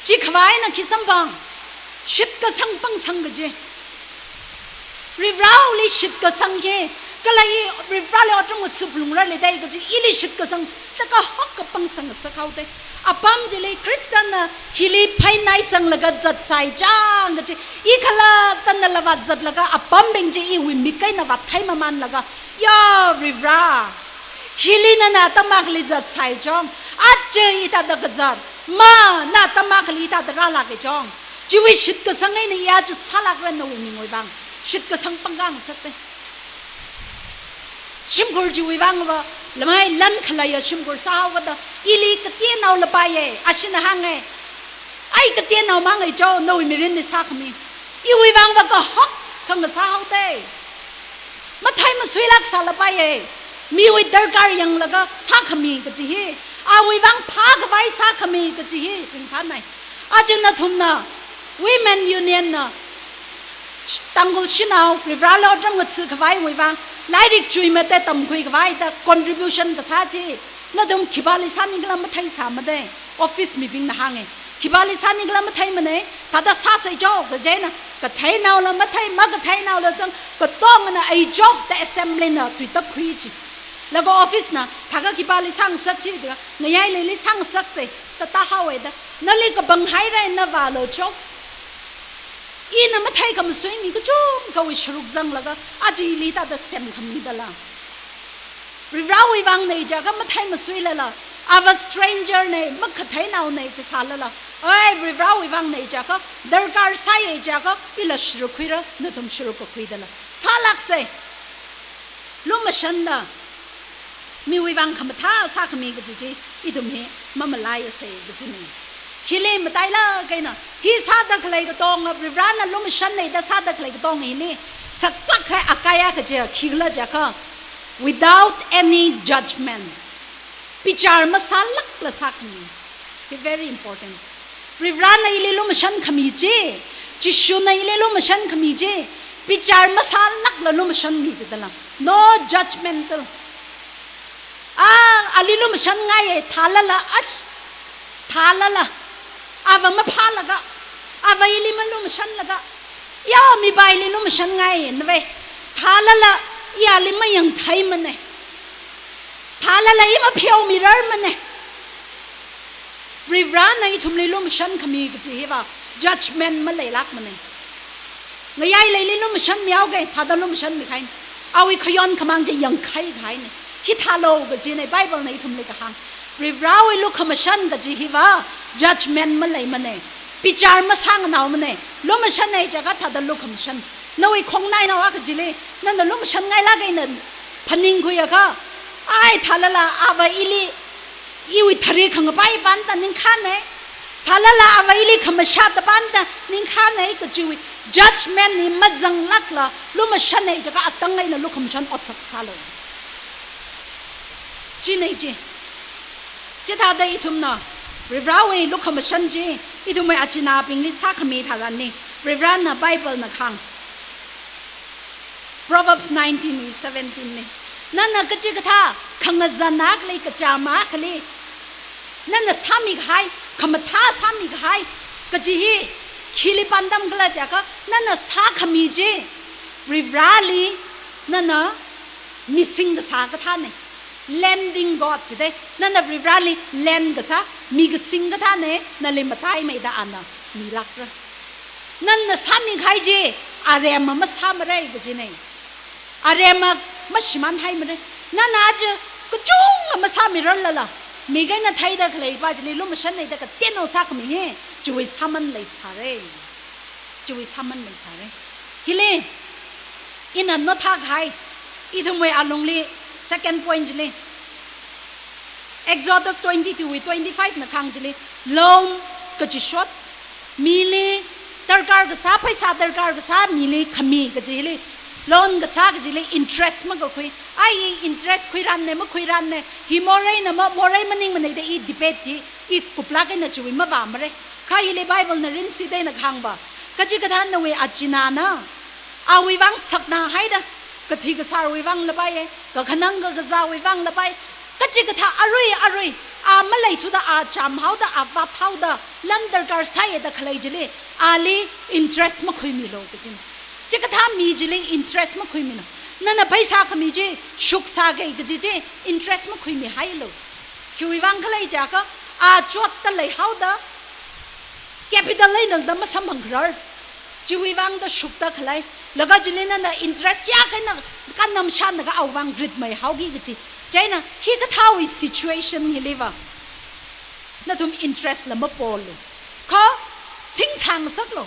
Chikhavai eina khi samphang? Shitkasang pangsang kaji. Varivarali shitkasang hi, kala i Varivarali otram ngathaphalungra leidai kaji, ili shitkasang, taka hokka pangsang ngasakhaoda. Apam chili Khristana hili phainaisanglaga zatsai chang kaji, i khalattana lava zatlaga apambing chi iwui mik eina vātheimamanlaga, ya Varivara, hili nana atam akhali zatsai chong, aja hithāda kazat, ma, na atam akhali hithāda rālāka chong. Chiwui shitkasang eina i aja sālākra nawui mingwui vang. Shitkasang pangkang sakta. Shimkhur chiwui vangva, lamai lan khaleiya shimkhur sāhaokada, ili kateonao lapaiya, ashina hānga. Ai kateonao mangai cho, nawui mirinli sākhami. Iwui vangva kahok, kha ngasāhaoda. Matheimasuilāk sālapaiya. Miwui darkar yanglaga sākhami kaji hi, awui vang phākhavai sākhami kaji hi, ringphānai. Aja nathumna, Women Union na, Tangkhul shanao, Varivarali otram ngathakhavaiwui vang, lairik chuimeida tamkhuikhavai da contribution kasā chi, nathum khipāli sāningkhala matheisāmada, office mibingna hānga. Khipāli sāningkhala matheimana, thāda sāsai cho, kaji eina, katheinaola mathei, makatheinaola zang, katongana ai cho, da assembly na tuitakhui chi. Laga office na, thākha khipāli sāngasak chi, jiakha, ngayailili sāngasaksa, da tāhaowa da, nali kapanghaira na vālu cho. Ina matheikhamasuimi kachungkhawui sharuk zanglaga, aja ili thāda semkhamidala. Varivarawui vang nei jiakha mathei masuilala, ava stranger nei, makhatheinao nei chisālala, ai, Varivarawui vang nei jiakha, darkar sāya jiakha, ila sharuk khuira, nathum sharuk kakhui dala. Sālāksa, lumashanda, miwui vang khamathā sākhami kaji chi, ithum hi mamalaiasa kajina. Hili matailāk eina, hi sāda khalei katonga, Varivarana lumashan leida sāda khalei katonga hili, sakpak hai akaya kaja, khikhala jiakha, without any judgment. Bichar masālākla sākhami. Hi very important. Varivarana ili lumashan khami chi, Jishuna ili lumashan khami chi, bichar masālākla lumashanmi jidala. No judgmental. A, ali lumashan ngaiya, thālala, ash, thālala. Ava maphālaga, ava ili malumashanlaga, ya, mipā ili lumashan ngaiya, nave. Thālala, i ali mayangtheimana. Thālala, i mapheomirarmana. Varivarana ithumli lumashan khami kaji hiva, judgment maleilākmana. Ngayaili lumashanmihaoga, thāda lumashanmi kahaina. Awui khayon khamāng chi yangkhai kahaina. Hithālu kajina, Bible na ithumli kahāng. Varivarawui lukhamashan kaji hiva, judgment maleimana. Bichar masānganaomana. Lumashana jiakha thāda lukhamashan. Nawui khongnainaowa kajili, nana lumashan ngailāk eina phaningkhuiakha, ai, thālala, ava ili, iwui thari khangapai panda ningkhana. Thālala, ava ili khamashāda panda ningkhana kajiwui judgment hi mazanglākla, lumashana jiakha atang eina lukhamashan otsak sālu. China chi. Chithāda ithumna, Varivarawui lukhamashan chi, ithumwui achinabingli sākhami tharanli, Varivarana Bible na kahāng. Proverbs nineteen wui seventeen li. Nana kachikathā, khangazan akhali, kachām akhali, nana sāmi kahai, khamathā sāmi kahai, kaji hi, khili pandam khala jiakha, nana sākhami chi, Varivarali, nana mising kasā kathāna. Lending God jida, nana Varivarali lend kasā, mi kasing kathāna, nali mataimeida ana milākra. Nana sāmi kahai chi, aremma masāmara kajina. Aremma mashimānhaimara. Nana aja kachungkha masāmirarlala, mik eina theida khalei pā chili lumashan leida kateonao sākhami hi, chiwui sāman leisāra. Chiwui sāman leisāra. Hili, ina nothā kahai, ithumwui alungli, second point chili, Exodus twenty-two wui twenty-five na kahāng chili, loan kachishot, mili darkar kasā, pheisā darkar kasā, mili khami kajili, loan kasā kajili interest makakhui, ai, i interest khuiranna, makhuiranna, hi moreina ma, morei maningmana da i debate di, i kuplāk eina chiwui mavāmara. Kha hili Bible na rinsi da eina kahāng va, kachikathā nawui achinana, awui vang saknahaida, kathi kasārwui vang lapai, kakhanang kakazāwui vang lapai, kachikathā arui arui, a maleithuda, a chāmhaoda, a vāthaoda, lam darkar sāya da khalei chili, ali interest makhuimilu kajina. Chikathā mi chili interest makhuimilu. Nana pheisā khami chi, shuksāga kaji chi, interest makhuimihailu. Khiwui vang khala jiakha, a chotta leihaoda, capital leinangda masamphangrar. Chiwui vangda shukta khalei. Laga chili nana interest yākha eina kannamshānlaga awui vang ritmeihaoki kaji. Chieina hikathāwui situation hiliva, nathum interest la mapolu. Kha singsāngasaklu.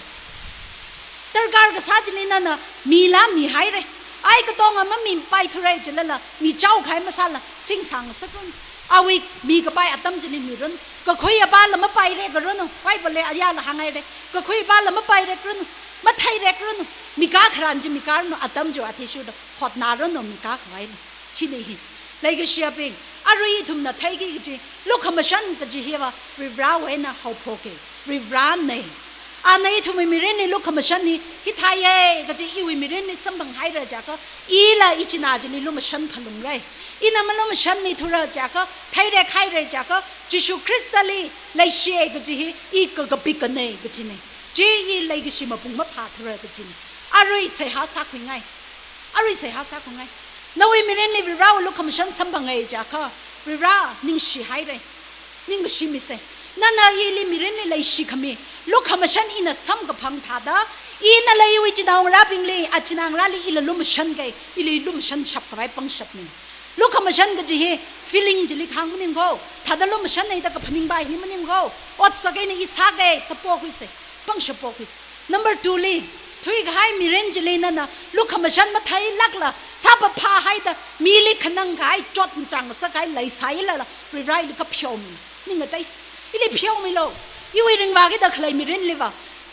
Darkar kasā chili nana mila mihaira. Ai, katonga mamipaithura jilala, michao kahai masāla, singsāngasakranu. Awui mikapai atam chili miranu. Kakhui apāla mapairekranu. Bible li ayāla hānghaira. Kakhui apāla mapairekranu. Matheirekranu. Mikā kharan chi mikāranu. Atam chi athishurda hotnāranu, mikā khavailu. China hi. Leikashiyabing, arui ithumna theiki kaji, lukhamashan kaji hiva, Varivarawui eina haophoka, Varivarana. Ana ithumwui mirinli lukhamashan hi, hithāya kaji iwui mirinli samphanghaira jiakha, ila ichinā chili lumashan phalungra. Ina malumashanmithura jiakha, theirekhaira jiakha, Jishu Khristali leishiya kaji hi, i kakapikana kajina. Chi i leikashi mapung maphāthura kajina. Arui seihā sākhuingai. Arui seihā sākhuingai. Nawui mirinli Varivarawui lukhamashan samphangai jiakha, Varivara ningshihaira. Ningkashi misa. Nana ili mirinli leishikhami, lukhamashan ina samkaphang thāda, ina leiwui chinaongarābingli, achinā ngarāli ila lumashankai, ili lumashanshap khavai pangshapna. Lukhamashan kaji hi feeling chili kahāng maningko. Thāda lumashanna da kaphaning bai hili maningko. Otsak eina i sākei da pokhuisa. Pangshap pokhuisa. Number two li, thuikahai mirin chili nana lukhamashan matheilākla, sāpaphahaida mili khanang kahai, chotmachang sākahai leisālala, Varivarali kapheomi. Ning ngateisa. Ili pheomilu. Iwui ringvākida khalei mirinliva,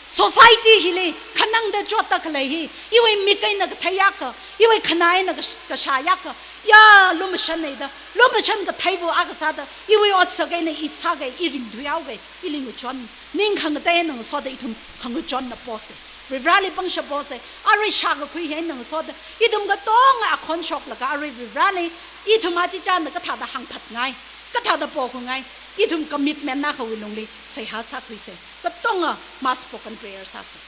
society hili khanangda chotta khalei hi, iwui mik eina katheiakha, iwui khanā eina kash-, kashāakha, ya lumashanna da, lumashan katheiva akha sāda, iwui otsak eina i sākei, i ringthuihaokei, ili ngachon, ning khangatei eina ngasoda ithum khangachonna posa. Varivarali pangshap posa. Arui shākakhui hi eina ngasoda ithum katonga akhon shoklaga arui Varivarali ithum achichāna kathāda hāngphatngai, kathāda pokhuingai, ithum commitment akhawui lungli seihā sākhuisa. Katonga mass spoken prayer sāsa.